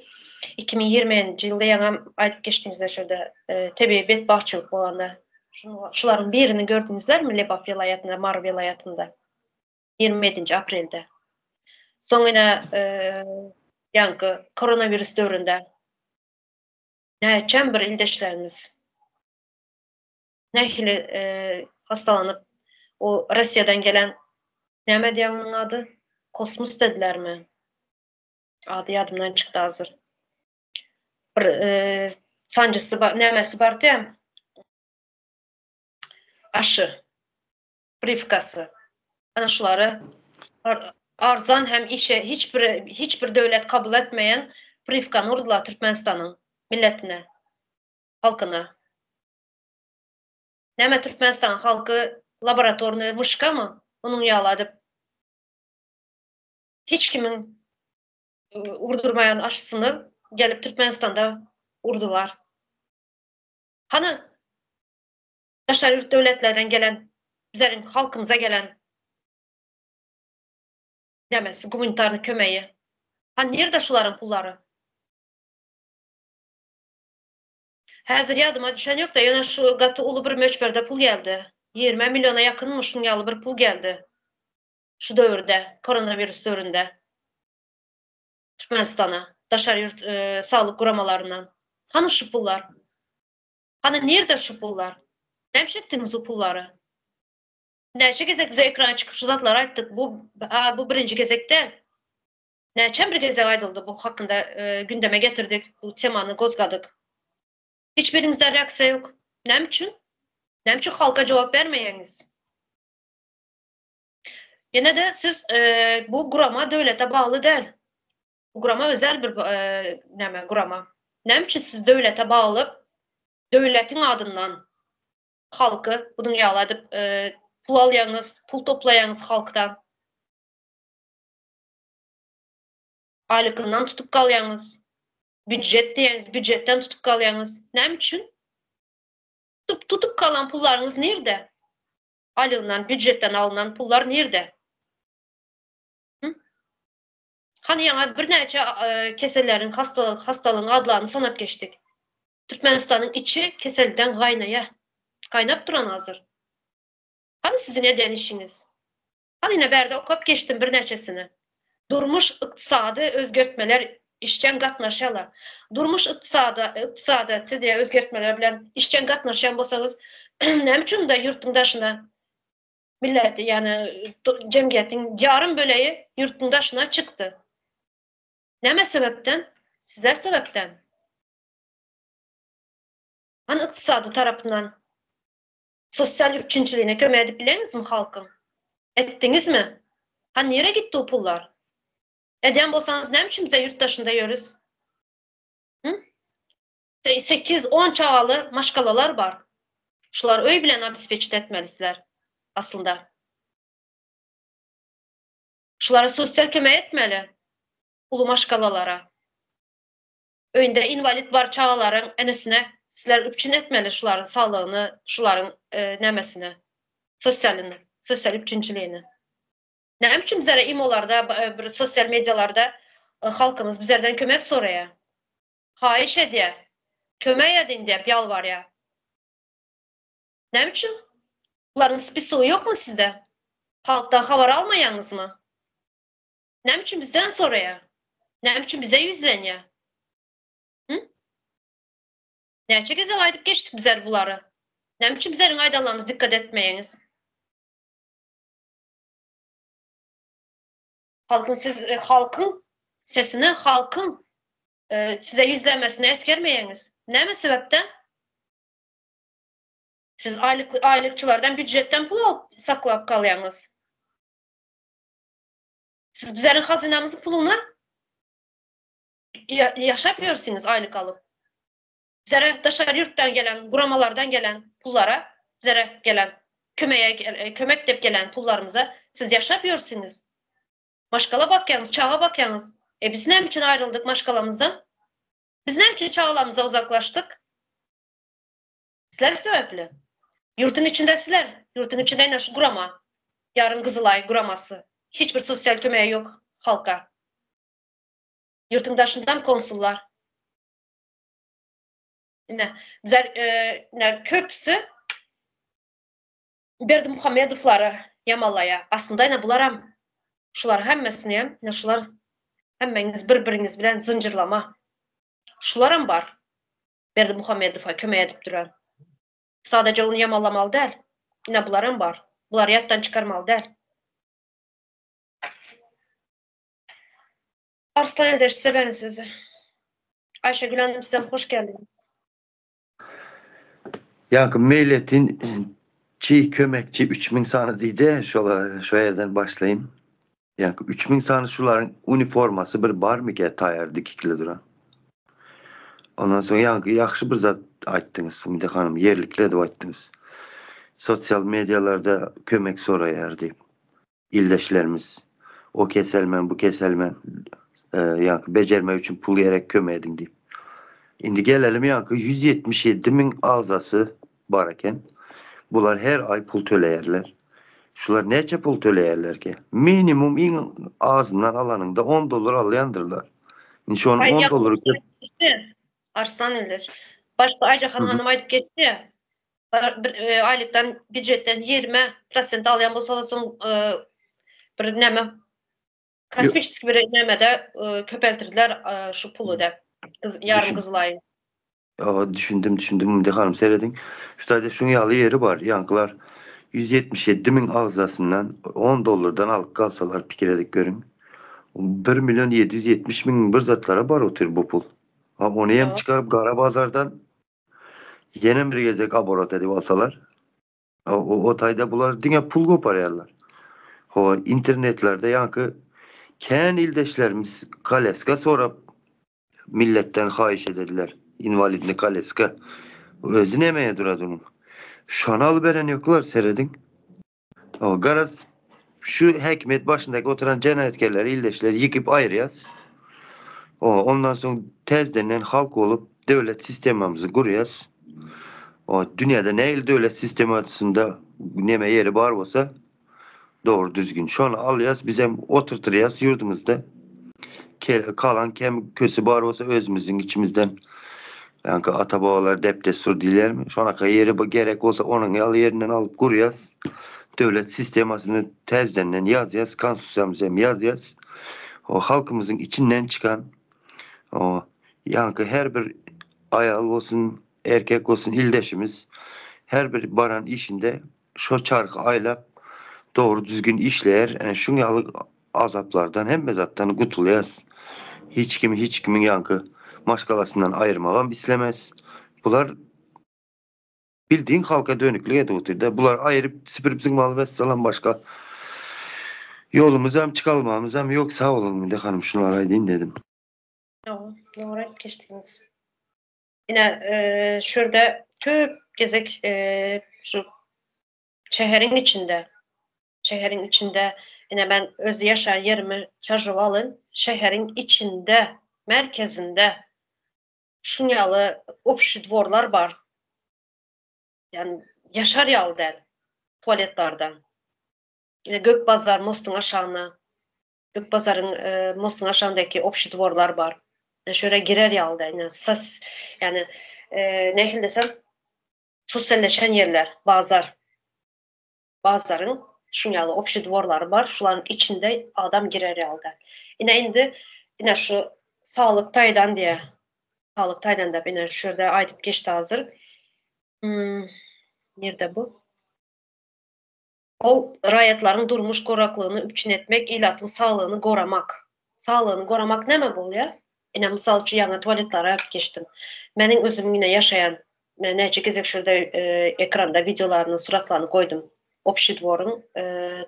2020-nji ýylda ýaňam aýdyp geçdiňizler şurada tebigy betbagtçylyk bolanda. Şularyň birini gördüňizlermi Lebap welaýatynda, Mary welaýatynda? 27-nji aprelde. Soň ine, ýaňky koronawirus döwründe näçem bir ildeşlerimiz nähili hassalanyp, o Russiýadan gelen näme diýýär onuň ady? Kosmos dedilermi? Ady ýadymdan çykdy hazir. Bir e, sanjysy bar, nämesi bardy ya. Aşy. Priwkasy. Ana şulary arzan hem işe hiç bir hiç bir döwlet kabul etmeýän priwkany urdular Türkmenistanyň milletine, halkyna. Näme Türkmenistan halky laboratorny wyşkamy? Onuň ýaly edip hiç kimiň urdurmaýan aşysyny gelip Türkmenistanda urdular. Hany daşary ýurt döwletlerden gelen bizleriň halkymyza gelen nämesi gumanitarny kömegi. Hany nirde şularyň pullary? Häzir ýadyma düşen ýok-da, ýöne şu gaty uly bir möçberde pul geldi. 20 milliona ýakynmy şuň ýaly bir pul geldi. Şu döwürde, koronawirus döwründe. Türkmenistana, daşary ýurt e, saglyk guramalaryndan. Hany şu pullar? Hany nirde şu pullar? Näme etdiňiz bu pullary? Näçe gezek bize ekrana çykyp şu zatlary aýtdyk. Bu bu birinji gezek däl. Näçe bir gezek aýdyldy bu hakynda e, gündeme getirdik, bu temany gozgadyk. Hiç biriňizde reaksiýa ýok. Näme üçin? Näme üçin halka jogap bermeýäňiz? Ýene-de siz e, bu gurama döwlete bagly däl. Bu gurama özel bir e, näme gurama. Näme üçin siz döwlete bagly döwletiň adyndan halky bunuň ýaly edip e, pul alýaňyz, pul toplaýaňyz halkdan? Aýlykyndan tutup galýaňyz. Býujet diýýäňiz, býujetden tutup galýaňyz. Näme üçin? Tutup, tutup galan pullaryňyz nirde? Aýlygyndan, býujetden alnan pullar nirde? Hany ýaňa birnäçe e, keselleriň, hastalyk, hastalygyň adlaryny sanap geçdik. Türkmenistanyň içi keselden gaýnaýar. Gaýnap duran hazir. Hany siziň edýän işiňiz? Hany ine bärde okap geçdim birnäçesini. Durmuş ykdysady özgertmeler işjeň gatnaşýarlar. Durmuş ykdysady ykdysadyýeti diýe özgertmeler bilen işjeň gatnaşýan bolsaňyz, näme üçin unda ýurtuň daşyna millet, ýagny jemgyýetiň ýarym bölegi ýurtuň daşyna çykdy? Näme sebäpden? Sizler sebäpden. Hany ykdysady tarapyndan sosial üpjünçiligine kömek edip bileňizmi halkyň? Etdiňizmi? Hany nirä gitdi o pullar? Edýän bolsaňyz näme üçin bize ýurt daşynda ýörüs? Hı? 8-10 çagaly maşgalalar bar. Şular öý bilen obespeçit etmeli sizler aslynda. Şulara sosial kömek etmeli uly maşgalalara. Öýünde inwalid bar çagalaryň enesine sizler üpjün etmeli şularyň saglygyny, şularyň e, nämesini, sosialyny, sosial üpjünçiligini. Näme üçin bizlere imolarda, e, bir sosial medialarda e, halkymyz bizlerden kömek soraýar? Haýyş edýär. Kömek ediň diýip ýalbarýar. Näme üçin? Bularyň spisogy ýokmy sizde? Halkdan habar almaýaňyzmy? Näme üçin bizden soraýar? Näme üçin bize ýüzlenýär? Hı? Näçe gezek aýdyp geçdik bizler bulary? Näme üçin bizleriň aýdanlarymyza dikkat etmeýäňiz? Halkyň söz e, halkyň sesini, halkyň e, size ýüzlenmesini esgermeýäňiz. Näme sebäpden? Siz aýlyk aýlykçylardan býujetden pul alyp saklap galýaňyz. Siz bizleriň hazynamyzyň puluna ýaşap ýörsüňiz aýlyk alyp. Bizlere daşary ýurtdan gelen, guramalardan gelen pullara, bizlere gelen kömege e, kömek dep gelen pullarymyza siz ýaşap ýörsüňiz. Maşgala bakýaňyz, çaga bakýaňyz. E biz näme üçin aýryldyk maşgalamyzdan? Biz näme üçin çagalarymyzdan uzaklaşdyk? Sizler sebäpli. Ýurduň içinde sizler, ýurduň içinde ine şu gurama, Ýarym Gyzylaý guramasy. Hiç bir sosial kömegi ýok halka. Ýurduň daşyndan konsullar. Ine, bizler e, ine köpüsi Berdimuhamedowlary ýamanlaýar. Aslynda ine bularam şular hemmesini hem, ine şular hemmeňiz bir-biriňiz bilen zynjyrlama. Şularam bar. Berdimuhamedowa kömek edip duran. Sadaja ony ýamanlamaly däl. Ine bularam bar. Bulary ýatdan çykarmaly däl. Arslan Eldeş size beren sözi. Ayşegül Hanım sizem hoş geldiniz. Ýaňky meýletin çi kömekçi 3000 sany diýdi, şola şo ýerden başlaýyn. Ýaňky 3000 sany şularyň uniformasy bir barmyka taýýar dikikli duran. Ondan soň ýaňky ýagşy bir zat aýtdyňyz Sumide hanym, ýerlikli edip aýtdyňyz. Sosial medialarda kömek soraýar diýip. Ildeşlerimiz o keselmen, bu keselmen, ýaňky bejermek üçin pul gerek kömek ediň diýip. Indi gelelim ýaňky 177 müň agzasy bar eken. Bular her aý pul töleýärler. Şular näçe pul töleýärler ki? Minimum iň azyndan alanyňda 10 dollar alýandyrlar. Indi şonuň 10 dollary köp. Arslan ildeş. Başda Aýjahan hanym aýdyp geçdi. Bir aýlykdan býujetden 20% alýan bolsalar soň bir näme kosmiçeskiý bir nämede köpeltirdiler şu puly da. Ýarym gyzylaýy. Ýa düşündim düşündim Mümde hanym serediň. Şu taýda şuň ýaly ýeri bar. Ýaňkylar 177 müň agzasyndan 10 dollardan alyp galsalar pikir edip görüň. 1 million 770 müň bir zatlara bar otyr bu pul. Ha ony hem çykaryp gara bazardan Ýene bir gezek aborot edip alsalar, o, o taýda bular diňe pul goparýarlar. Ho, internetlerde ýaňky kän ildeşlerimiz koleska sorap milletden haýyş edediler. Inwalidni koleska. Özi nemeye durady onuň. Şony alyberen ýoklar serediň. O, garaz şu häkimiýet başyndaky oturan jenaýatkarlary ildeşler ýykyp aýyrýas. O, ondan soň täzedenden halk bolup döwlet sistemamyzy gurýas. O, dünýäde nähili döwlet sistemasynda neme ýeri bar bolsa dogry düzgün şony alýas bizem oturtyrýas ýurdumyzda. Kalan kem kösi bar bolsa özümiziň içimizden Ýaňky ata-babalar däp-dessur diýilýärmi? Şonaka ýeri gerek bolsa onuň ýaly ýerinden alyp gurýas. Döwlet sistemasyny täzedenden ýazýas, konstitusiýamyzy hem ýazýas. O halkymyzyň içinden çykan o ýaňky her bir aýal bolsun, erkek bolsun ildeşimiz her bir baran işinde şo çarhy aýlap dogry düzgün işleýär. Ene şuň ýaly azaplardan hemme zatdan gutulýas. Hiç kim hiç kimiň ýaňky maşgalasyndan aýyrmagam islemez. Bular bildiğin halka dönüklik edip otyrda. Bular aýyryp süpürip zyňmaly wessalam başga ýolumyzam çykalmamyzam ýok. Sag boluň Minde hanym şunlary aýdyn dedim. Dogry aýdyp geçdiňiz. Ine, şu ýerde köp gezek şu şäheriň içinde, şäheriň içinde, ine men öz ýaşaýan ýerimi Çarjowa alyn, şäheriň içinde, merkezinde şuň ýaly obşi dworlar bar. Ýani ýaşar ýaly däl tualetlerden. Ine Gök bazar mostuň aşagynda Gök bazaryň mostuň aşagyndaky obşi dworlar bar. Ine şöyle girer ýaly däl. Ine sas ýani nähili desem sosyalleşen ýerler, bazar. Bazaryň şuň ýaly obşi dworlary bar. Şularyň içinde adam girer ýaly däl. Ine indi ine şu saglyk taýdan diýä. Saglyk taýdan diýip ine şu ýerde aýdyp geçdi hazir. Hmm, nirde bu? Ol raýatlaryň durmuş goraklygyny üpjün etmek, ilatyň saglygyny goramak. Saglygyny goramak näme bolýar? Ine, mysal üçin, ýaňy tualetlere aýdyp geçdim. Meniň özüm ine ýaşaýan, men näçe gezek şu ýerde ekranda wideolaryny, suratlaryny goýdum. Obşi dworyň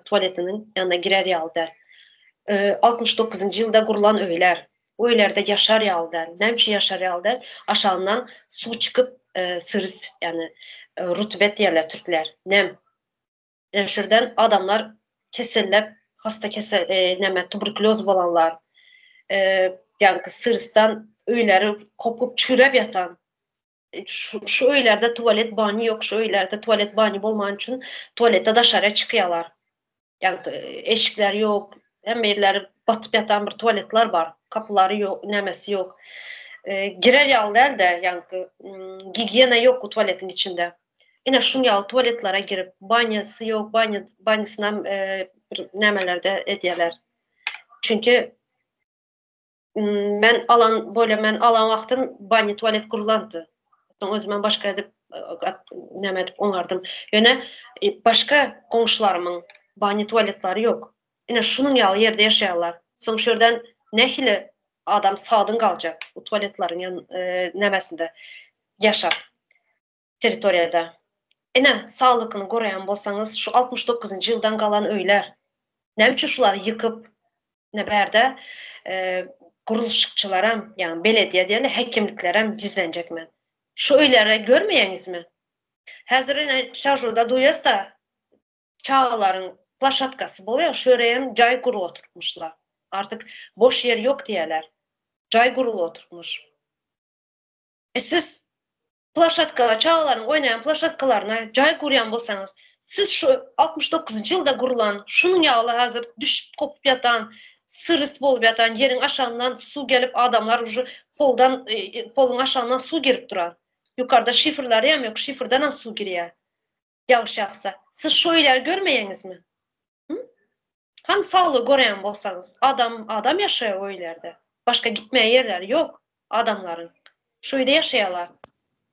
tualetiniň ýanyna girer ýaly däl. 69-njy ýylda gurlan öýler. Bu öýlerde ýaşar ýaly däl. Näme üçin ýaşar ýaly däl? Aşagyndan suw çykyp, syrs, ýagny rutubet diýerler türkler, nem. Ýöne şurdan adamlar kesellep, hasta kesel, näme, tuberkulýoz bolanlar, ýagny syrsdan öýleri kopup çüräp ýatan. Şu, şu öýlerde tualet bany ýok, şu öýlerde tualet bany bolman üçin tualete daşara çykýarlar. Ýagny eşikler ýok, hemme ýerleri batyp ýatan bir tualetler bar. Kapylary ýok, nämesi ýok. Girer ýaly däl-de, ýagny gigiýena ýok bu tualetiň içinde. Ine şuň ýaly tualetlere girip, banýasy ýok, banýa banýasynam bir nämelerde edýärler. Çünki men alan bolýa men alan wagtym banýa tualet gurlandy. Soň özümem başga edip näme edip oňardym. Ýöne başga goňşularymyň banýa tualetleri ýok. Ine şunuň ýaly ýerde ýaşaýarlar. Soň şu ýerden nähili? Adam sagdyn galjak bu tualetleriň ýan nämesinde ýaşap territoriýada. Ine, saglykyny goraýan bolsaňyz şu 69-njy ýyldan galan öýler. Näme üçin şulary ýykyp, ine bärde gurluşykçylaram, ýagny belediýe diýeli häkimliklerem ýüzlenjek men. Şu öýleri görmeýäňizmi? Häzir ine Çarjurda duýasda çagalaryň plaşatkasy bolýar, şu ýere hem jaý gurup oturtmyşlar. Artyk boş ýer ýok diýýärler. Jaý gurup oturtmyş. E siz plaşatka, çagalaryň oýnaýan plaşatkalaryna jaý gurýan bolsaňyz, siz şu 69-njy ýylda gurulan, şunuň ýaly häzir düşüp kopup ýatan, syrys bolup ýatan ýeriň aşagyndan suw gelip adamlar uje poldan e, poluň aşagyndan suw girip duran. Ýukarda şifrleri hem ýok, şifrden hem suw girýär. Ýagyş ýagsa, siz şu öýleri görmeýäňizmi? Hü? Hany saglygy göreýän bolsaňyz, adam, adam ýaşaýar o öýlerde. Başga gitmäge ýerleri ýok adamlaryň. Şu öýde ýaşaýarlar.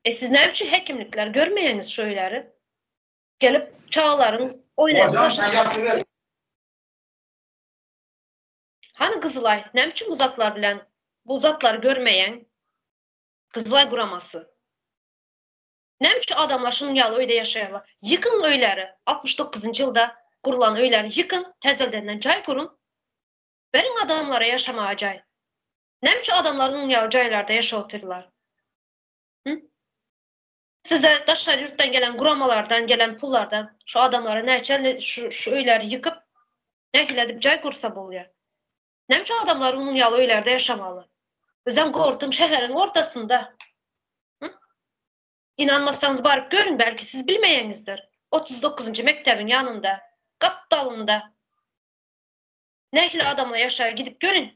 E siz näme üçin hekimlikler görmeýäňiz şu öýleri? Gelip çagalaryň oýnaýan Hany Gyzylaý, näme üçin bu zatlar bilen bu zatlary görmeýäň? Gyzylaý guramasy. Näme üçin adamlar şunuň ýaly öýde ýaşaýarlar? Ýykyň öýleri, 69-njy ýylda gurlan öýleri ýykyň, täzeldenden jaý guruň. Beriň adamlara ýaşamaga jaý. Näme üçin adamlar munuň ýaly jaýlarda ýaşap otyrlar? Hü? Size daşary ýurtdan gelen guramalardan gelen pullardan şu adamlara näçe şu şu öýleri ýykyp, nähili edip jaý gursa bolýar? Näme üçin adamlar munuň ýaly öýlerde ýaşamaly? Özem gorduň şäheriň ortasynda. Hı? Inanmasaňyz baryp görüň, belki siz bilmeýäňizdir. 39-njy mekdebiň ýanynda, gapdalynda. Nähili adamlar ýaşaýar, gidip görüň.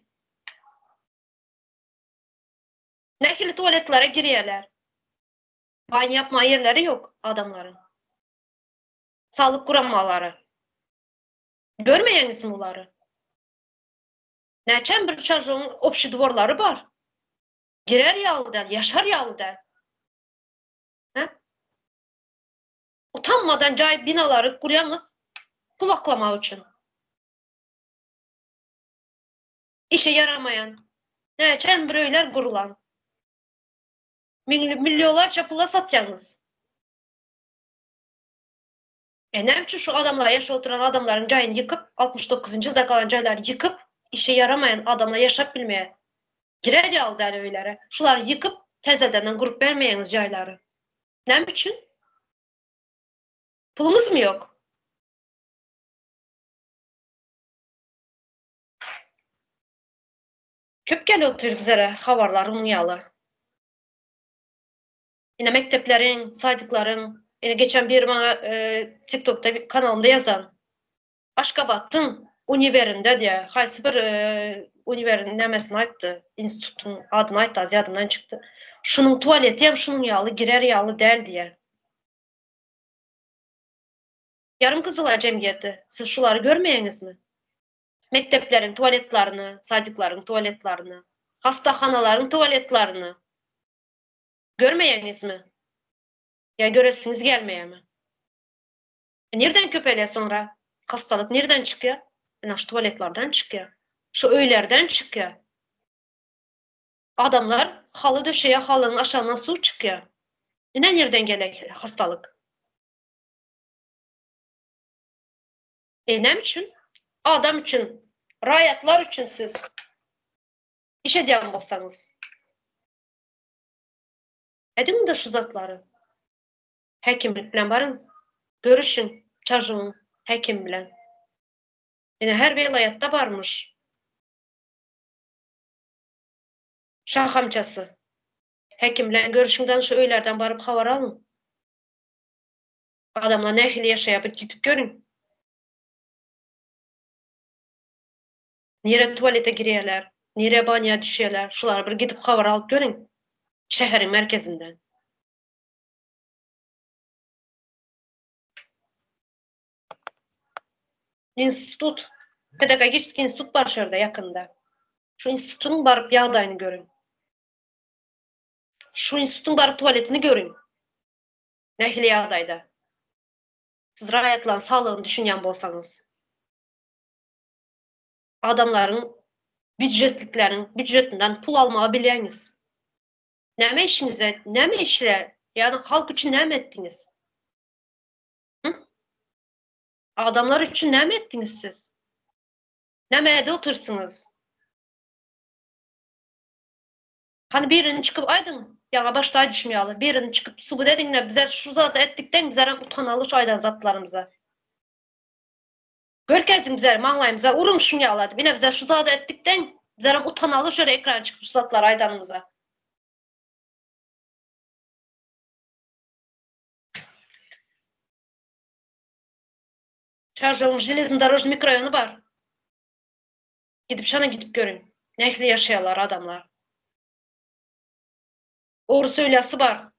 Nähili tualetlere girýärler. Banýa ýapma ýerleri ýok adamlaryň. Saglyk guramalary. Görmeýäňizmi bulary? Näçem bir çarjugyň obşi dworlary bar. Girer ýaly däl, ýaşar ýaly däl. Hä? Utanmadan jaý binalary gurýaňyz pul aklamak üçin. Işe ýaramaýan. Näçem bir öýler gurulan. Millionlarça pula satýaňyz. E näme üçin şu adamlar ýaşap oturan adamlaryň jaýyny ýykyp, 69-njy ýylda galan jaýlary ýykyp, işe ýaramaýan adamlar ýaşap bilmeýär. Girer ýaly däl öýlere. Şulary ýykyp, täzedenden gurup bermeýäňiz jaýlary. Näme üçin? Puluňyzmy ýok? Köp gelip otyr bizlere habarlar muň ýaly. Ine mekdepleriň, sadiklaryň, ine geçen biri maňa TikTokda kanalymda ýazan. Aşgabatdyň uniwerinde diýä, haýsy bir uniweriň nämesini aýtdy, institutyň adyny aýtdy, az ýadymdan çykdy. Şunuň tualeti hem şunuň ýaly girer ýaly däl diýä. Ýarym Gyzylaý jemgyýeti, siz şulary görmeýäňizmi? Mekdepleriň tualetlerini, sadiklaryň tualetlerini, hastahanalaryň tualetlerini. Görmeýäňizmi? Ýa göresiňiz gelmeýärmi? E nirden köpelýär soňra? Hastalyk nirden çykýar? Ine şu tualetlerden çykýar. Şu öýlerden çykýar. Adamlar haly döşeýär, halynyň aşagyndan suw çykýar. Ine nirden gelýär hastalyk. E näme üçin? Adam üçin, raýatlar üçin siz iş edýän bolsaňyz. Ediň-de şu zatlary. Häkimlik bilen baryň, görüşiň, çarjuwyň häkimi bilen. Ine her welaýatda barmyş. Şahamçasy. Häkim bilen görüşiň-de şu öýlerden baryp habar alyň. Adamlar nähili ýaşaýar bir gidip görüň. Nirä tualete girýärler, nirä banýa düşýärler, şulary bir gidip habar alyp görüň şäheriň merkezinden. Institut, pedagogiçeskiý institut bar şu ýerde ýakynda. Şu institutyň baryp ýagdaýyny görüň. Şu institutyň baryp tualetini görüň. Nähili ýagdaýda. Siz raýatlaryň saglygyny düşünýän bolsaňyz. Adamlaryň Býujetlikleriň býujetinden pul almagy bilýäňiz. Näme işiňize, näme işle, ýagny halk üçin näme etdiňiz? Hı? Adamlar üçin näme etdiňiz siz? Näme edip otyrsyňyz? Hany birini çykyp aýdyň, ýaňa başda aýdyşym ýaly, birini çykyp subut ediňle, bizler şu zady etdik deň, bizlerem utanaly şu aýdan zatlarymyza. Görkeziň bizleri maňlaýymyza uruň şuň ýaly edip, ine bizler şu zady etdik deň, bizlerem utanaly şu ýere ekrana çykyp şu zatlary aýdanymyza. Çarjowyň železnodorožnyý mikroýony bar. Gidip şana gidip görüň. Nähili ýaşaýarlar adamlar. Orus öýlesi bar.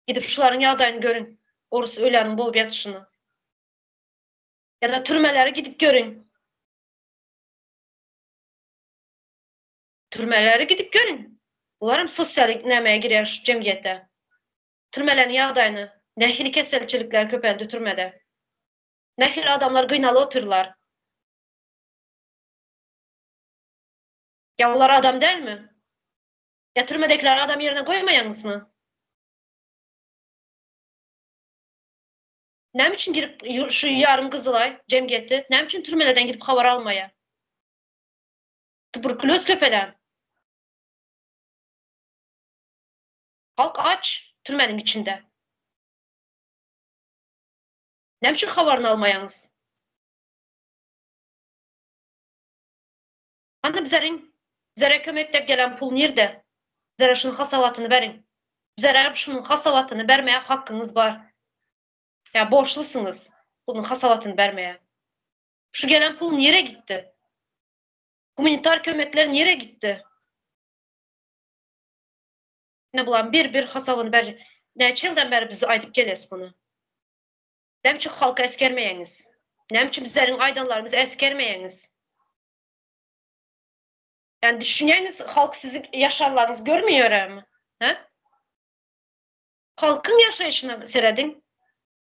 Gidip şularyň ýagdaýyny görüň. Orus öýläniň bolup ýatyşyny. Ýa-da türmelere gidip görüň. Türmelere gidip görüň. Bular hem sosial nämeye girýär şu jemgyýete. Türmeleriň ýagdaýyny, nähili keselçilikler köpeldi türmede. Nähili adamlar gynalyp otyrlar. Ýa olar adam dälmi? Ýa türmedekileri adam ýerine goýmaýaňyzmy? Näme üçin girip şu ýarym gyzylaý jemgyýeti, näme üçin türmelerden girip habar almaýa? Tuberkulýoz köpelen. Halk aç türmeniň içinde. Näme üçin habaryny almaýaňyz? Hany bizeriň bizere kömek dep gelen pul nirde? Bizere şunuň hasabatyny beriň. Bizere şunuň hasabatyny bermäge hakkyňyz bar. Ýa borçlusyňyz bunuň hasabatyny bermäge. Şu gelen pul nirä gitdi? Gumanitar kömekler nirä gitdi? Ine bulam bir-bir hasabyny berjek. Näçe ýyldan bäri biz aýdyp gelýäs muny. Näme üçin halky esgermeýäňiz? Näme üçin bizleriň aýdanlarymyzy esgermeýäňiz? Ýani düşünýäňiz halk siziň ýaşanlaryňyzy görmeýärmi? Hä? Halkyň ýaşaýşyna serediň.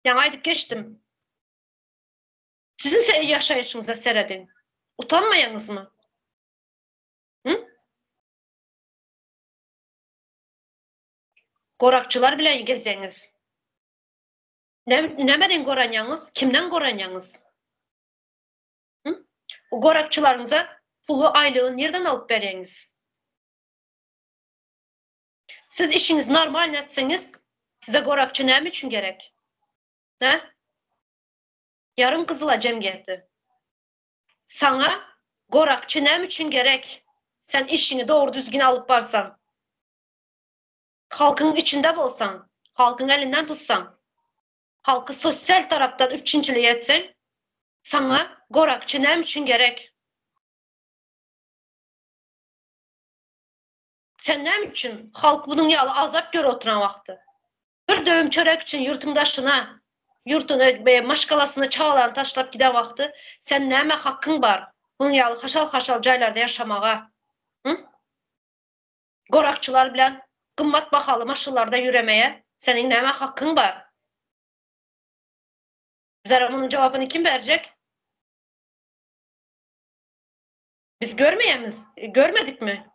Ýaňy aýdyp geçdim. Siziň ýaşaýşyňyza serediň. Utanmaýaňyzmy? Hı? Gorakçylar bilen gezeňiz. Nämeden goranýaňyz? Kimden goranýaňyz? Hı? O gorakçylaryňyza puly, aýlygy nirden alyp berýäňiz? Siz işiňizi normalny etseňiz, size gorakçy näme üçin gerek? Hä? Ýarym gyzyla jemgyýeti. Saňa gorakçy näme üçin gerek? Sen işiňi dogry düzgün alyp barsaň. Halkyň içinde bolsaň, halkyň elinden tutsaň, halky sosial tarapdan üpjünçilik etseň, saňa gorakçy näme üçin gerek? Sen näme üçin halk bunuň ýaly azap görüp oturan wagty, bir döwüm çörek üçin ýurtuň daşyna, ýurtuny we maşgalasyny, çagalaryny taşlap giden wagty, sen näme hakyň bar bunuň ýaly haşal-haşal jaýlarda ýaşamaga? Hı? Gorakçylar bilen gymmat bahaly maşynlarda ýüremeye seniň näme hakyň bar? Bizlere munuň jogapyny kim berjek? Biz görmeýämiz, görmedikmi?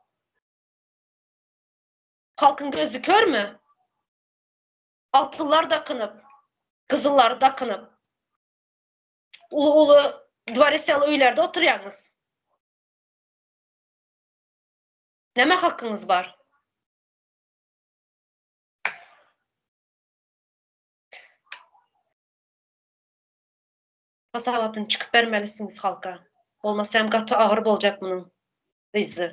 Halkyň gözi körmi? Altynlar dakynyp, gyzyllary dakynyp, uly-uly dworec ýaly öýlerde oturýaňyz. Näme hakyňyz bar? Hasabatyny çykyp bermelisiňiz halka. Bolmasa hem gaty agyr boljak munuň yzy.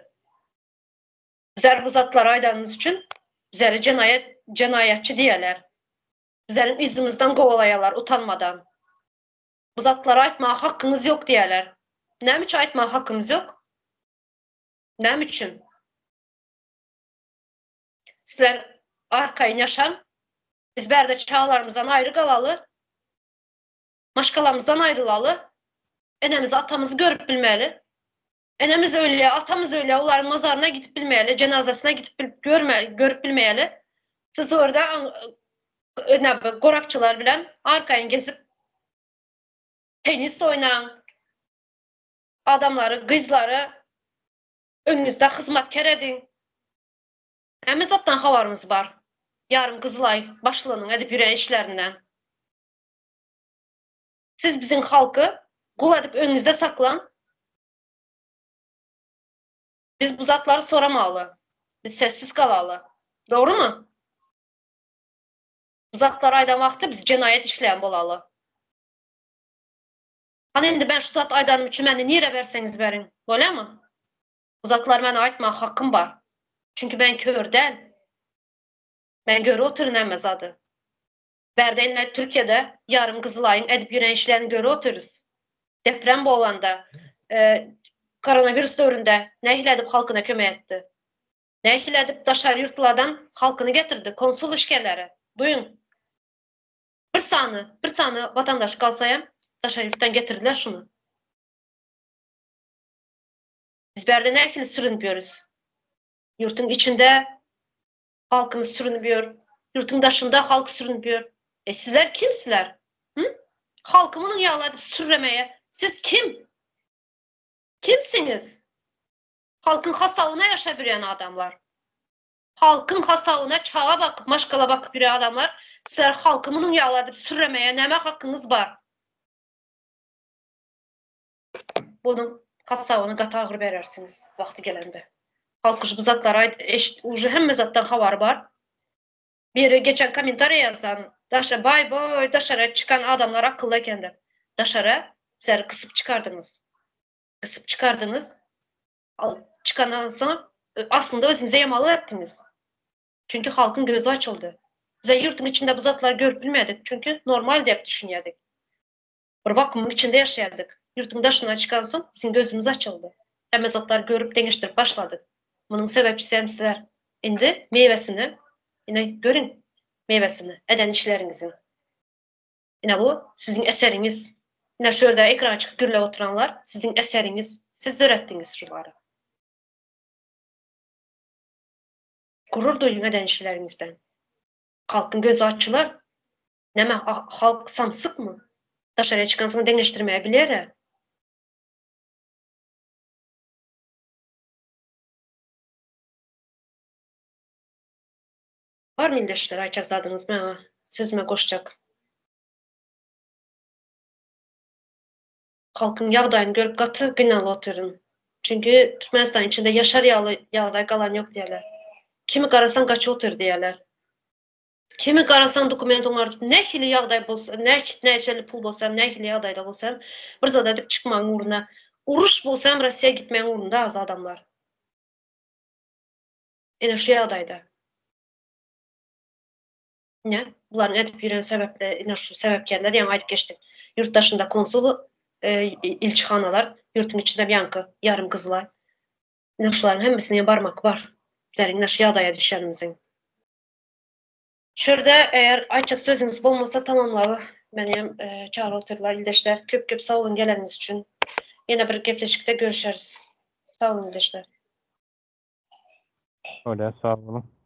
Bizler bu zatlary aýdanymyz üçin bizleri jenaýat jenaýatçy diýerler. Bizleriň yzymyzdan kowalaýarlar utanmadan. Bu zatlary aýtmaga hakyňyz ýok diýerler. Näme üçin aýtmaga hakymyz ýok? Näme üçin? Sizler arkaýyn ýaşaň. Biz bärde çagalarymyzdan aýry galaly. Maşgalamyzdan aýrylaly. Enemizi, atamyzy görüp bilmeli. Enemiz ölýär, atamyz ölýär, olaryň mazaryna gidip bilmeli, jenazasyna gidip bilip görme, görüp bilmeli. Siz orada näme gorakçylar bilen arkaýyn gezip tennis oýnaň. Adamlary, gyzlary. Öňüňizde hyzmatker ediň. Hemme zatdan habarymyz bar. Ýarym Gyzylaý başlygynyň edip ýören işlerinden. Siz biziň halky gul edip öňüňizde saklaň. Biz bu zatlary soramaly. Biz sessiz galaly. Dogrymy? Bu zatlary aýdan wagty biz jenaýat işleýän bolaly. Hany indi men şu zat aýdanym üçin meni nirä berseňiz beriň. Bolýamy? Bu zatlary meni aýtmaga hakym bar. Çünki men kör däl. Men görüp otyryn hemme zady. Bärde indi Türkiýede ýarym Gyzylaýyň edip ýören işlerini görüp otyrys. Deprem bolanda, koronawirus döwründe nähili edip halkyna kömek etdi. Nähili edip daşary ýurtlardan halkyny getirdi, konsul işgärleri. Duýuň. Bir sany, bir sany watandaş galsa hem daşary ýurtdan getirdiler şuny. Biz bärde nähili sürünip ýörüs? Ýurtuň içinde halkymyz sürünip ýör. Ýurtuň daşynda halk sürünip ýör. E sizler kimsiler? Hı? Halky munuň ýaly edip sürremäge siz kim? Kimsiňiz? Halkyň hasabyna ýaşap ýörýän adamlar. Halkyň hasabyna çaga bakyp, maşgala bakyp ýören adamlar, sizler halky munuň ýaly edip sürremäge näme hakyňyz bar? Bunuň hasabyny gaty agyr berersiňiz wagty gelende. Halk uje bu zatlary aýt eşit uje hemme zatdan habary bar. Biri geçen kommentariýa ýazan daşa baý boý daşara çykan adamlar akylly eken diýip. Daşara bizleri gysyp çykardyňyz. Gysyp çykardyňyz. Al çykandan soň aslynda özüňize ýamalyk etdiňiz. Çünki halkyň gözi açyldy. Bize ýurtuň içinde bu zatlary görüp bilmedik. Çünki normal diýip düşünýärdik. Bir wakuumyň içinde ýaşaýardyk. Ýurtuň daşyna çykansoň, biziň gözümiz açyldy. Hemme zatlary görüp, deňeşdirip başladyk. Munuň sebäpçisi hem sizler. Indi miwesini, ine, görüň, miwesini eden işleriňiziň. Ine, bu siziň eseriňiz. Ine, şu ýerde ekrana çykyp gürläp oturanlar siziň eseriňiz. Siz döretdiňiz şulary. Gurur duýuň eden işleriňizden. Halkyň gözi açylar. Näme halk samsykmy? Daşarya çykansoň deňeşdirmäge bilerä. Barmy ildeşler aýtjak zadyňyz maňa sözüme goşjak. Halkyň ýagdaýyny görüp gaty gynalyp otyryn. Çünki Türkmenistanyň içinde ýaşar ýaly ýagdaý galan ýok diýýärler. Kimi garasaň gaçyp otyr diýýärler. Kimi garasaň dokument oňardyp nähili ýagdaý bolsa, näçeli pul bolsa hem, nähili ýagdaýda bolsa hem bir zat edip çykmagyň ugrunda. Uruş bolsa hem Rossiýa gitmegiň ugrunda az adamlar. Ine şu ýagdaýda. Ine bularyň edip ýören sebäpli, ine şu sebäpkärler ýaňy aýdyp geçdik. Ýurt daşynda konsul, ilçihanalar, ýurtuň içinde ýaňky ýarym gyzylaý. Ine şularyň hemmesine barmak bar. Bizleriň ine şu ýagdaýa düşenimiziň. Şu ýerde eger aýtjak sözüňiz bolmasa tamamlaly. Meni hem çagyryp otyrdylar ildeşler. Köp köp sag boluň geleniňiz üçin. Ýene bir gepleşikde görüşeris. Sag boluň ildeşler. Bolýar sag boluň.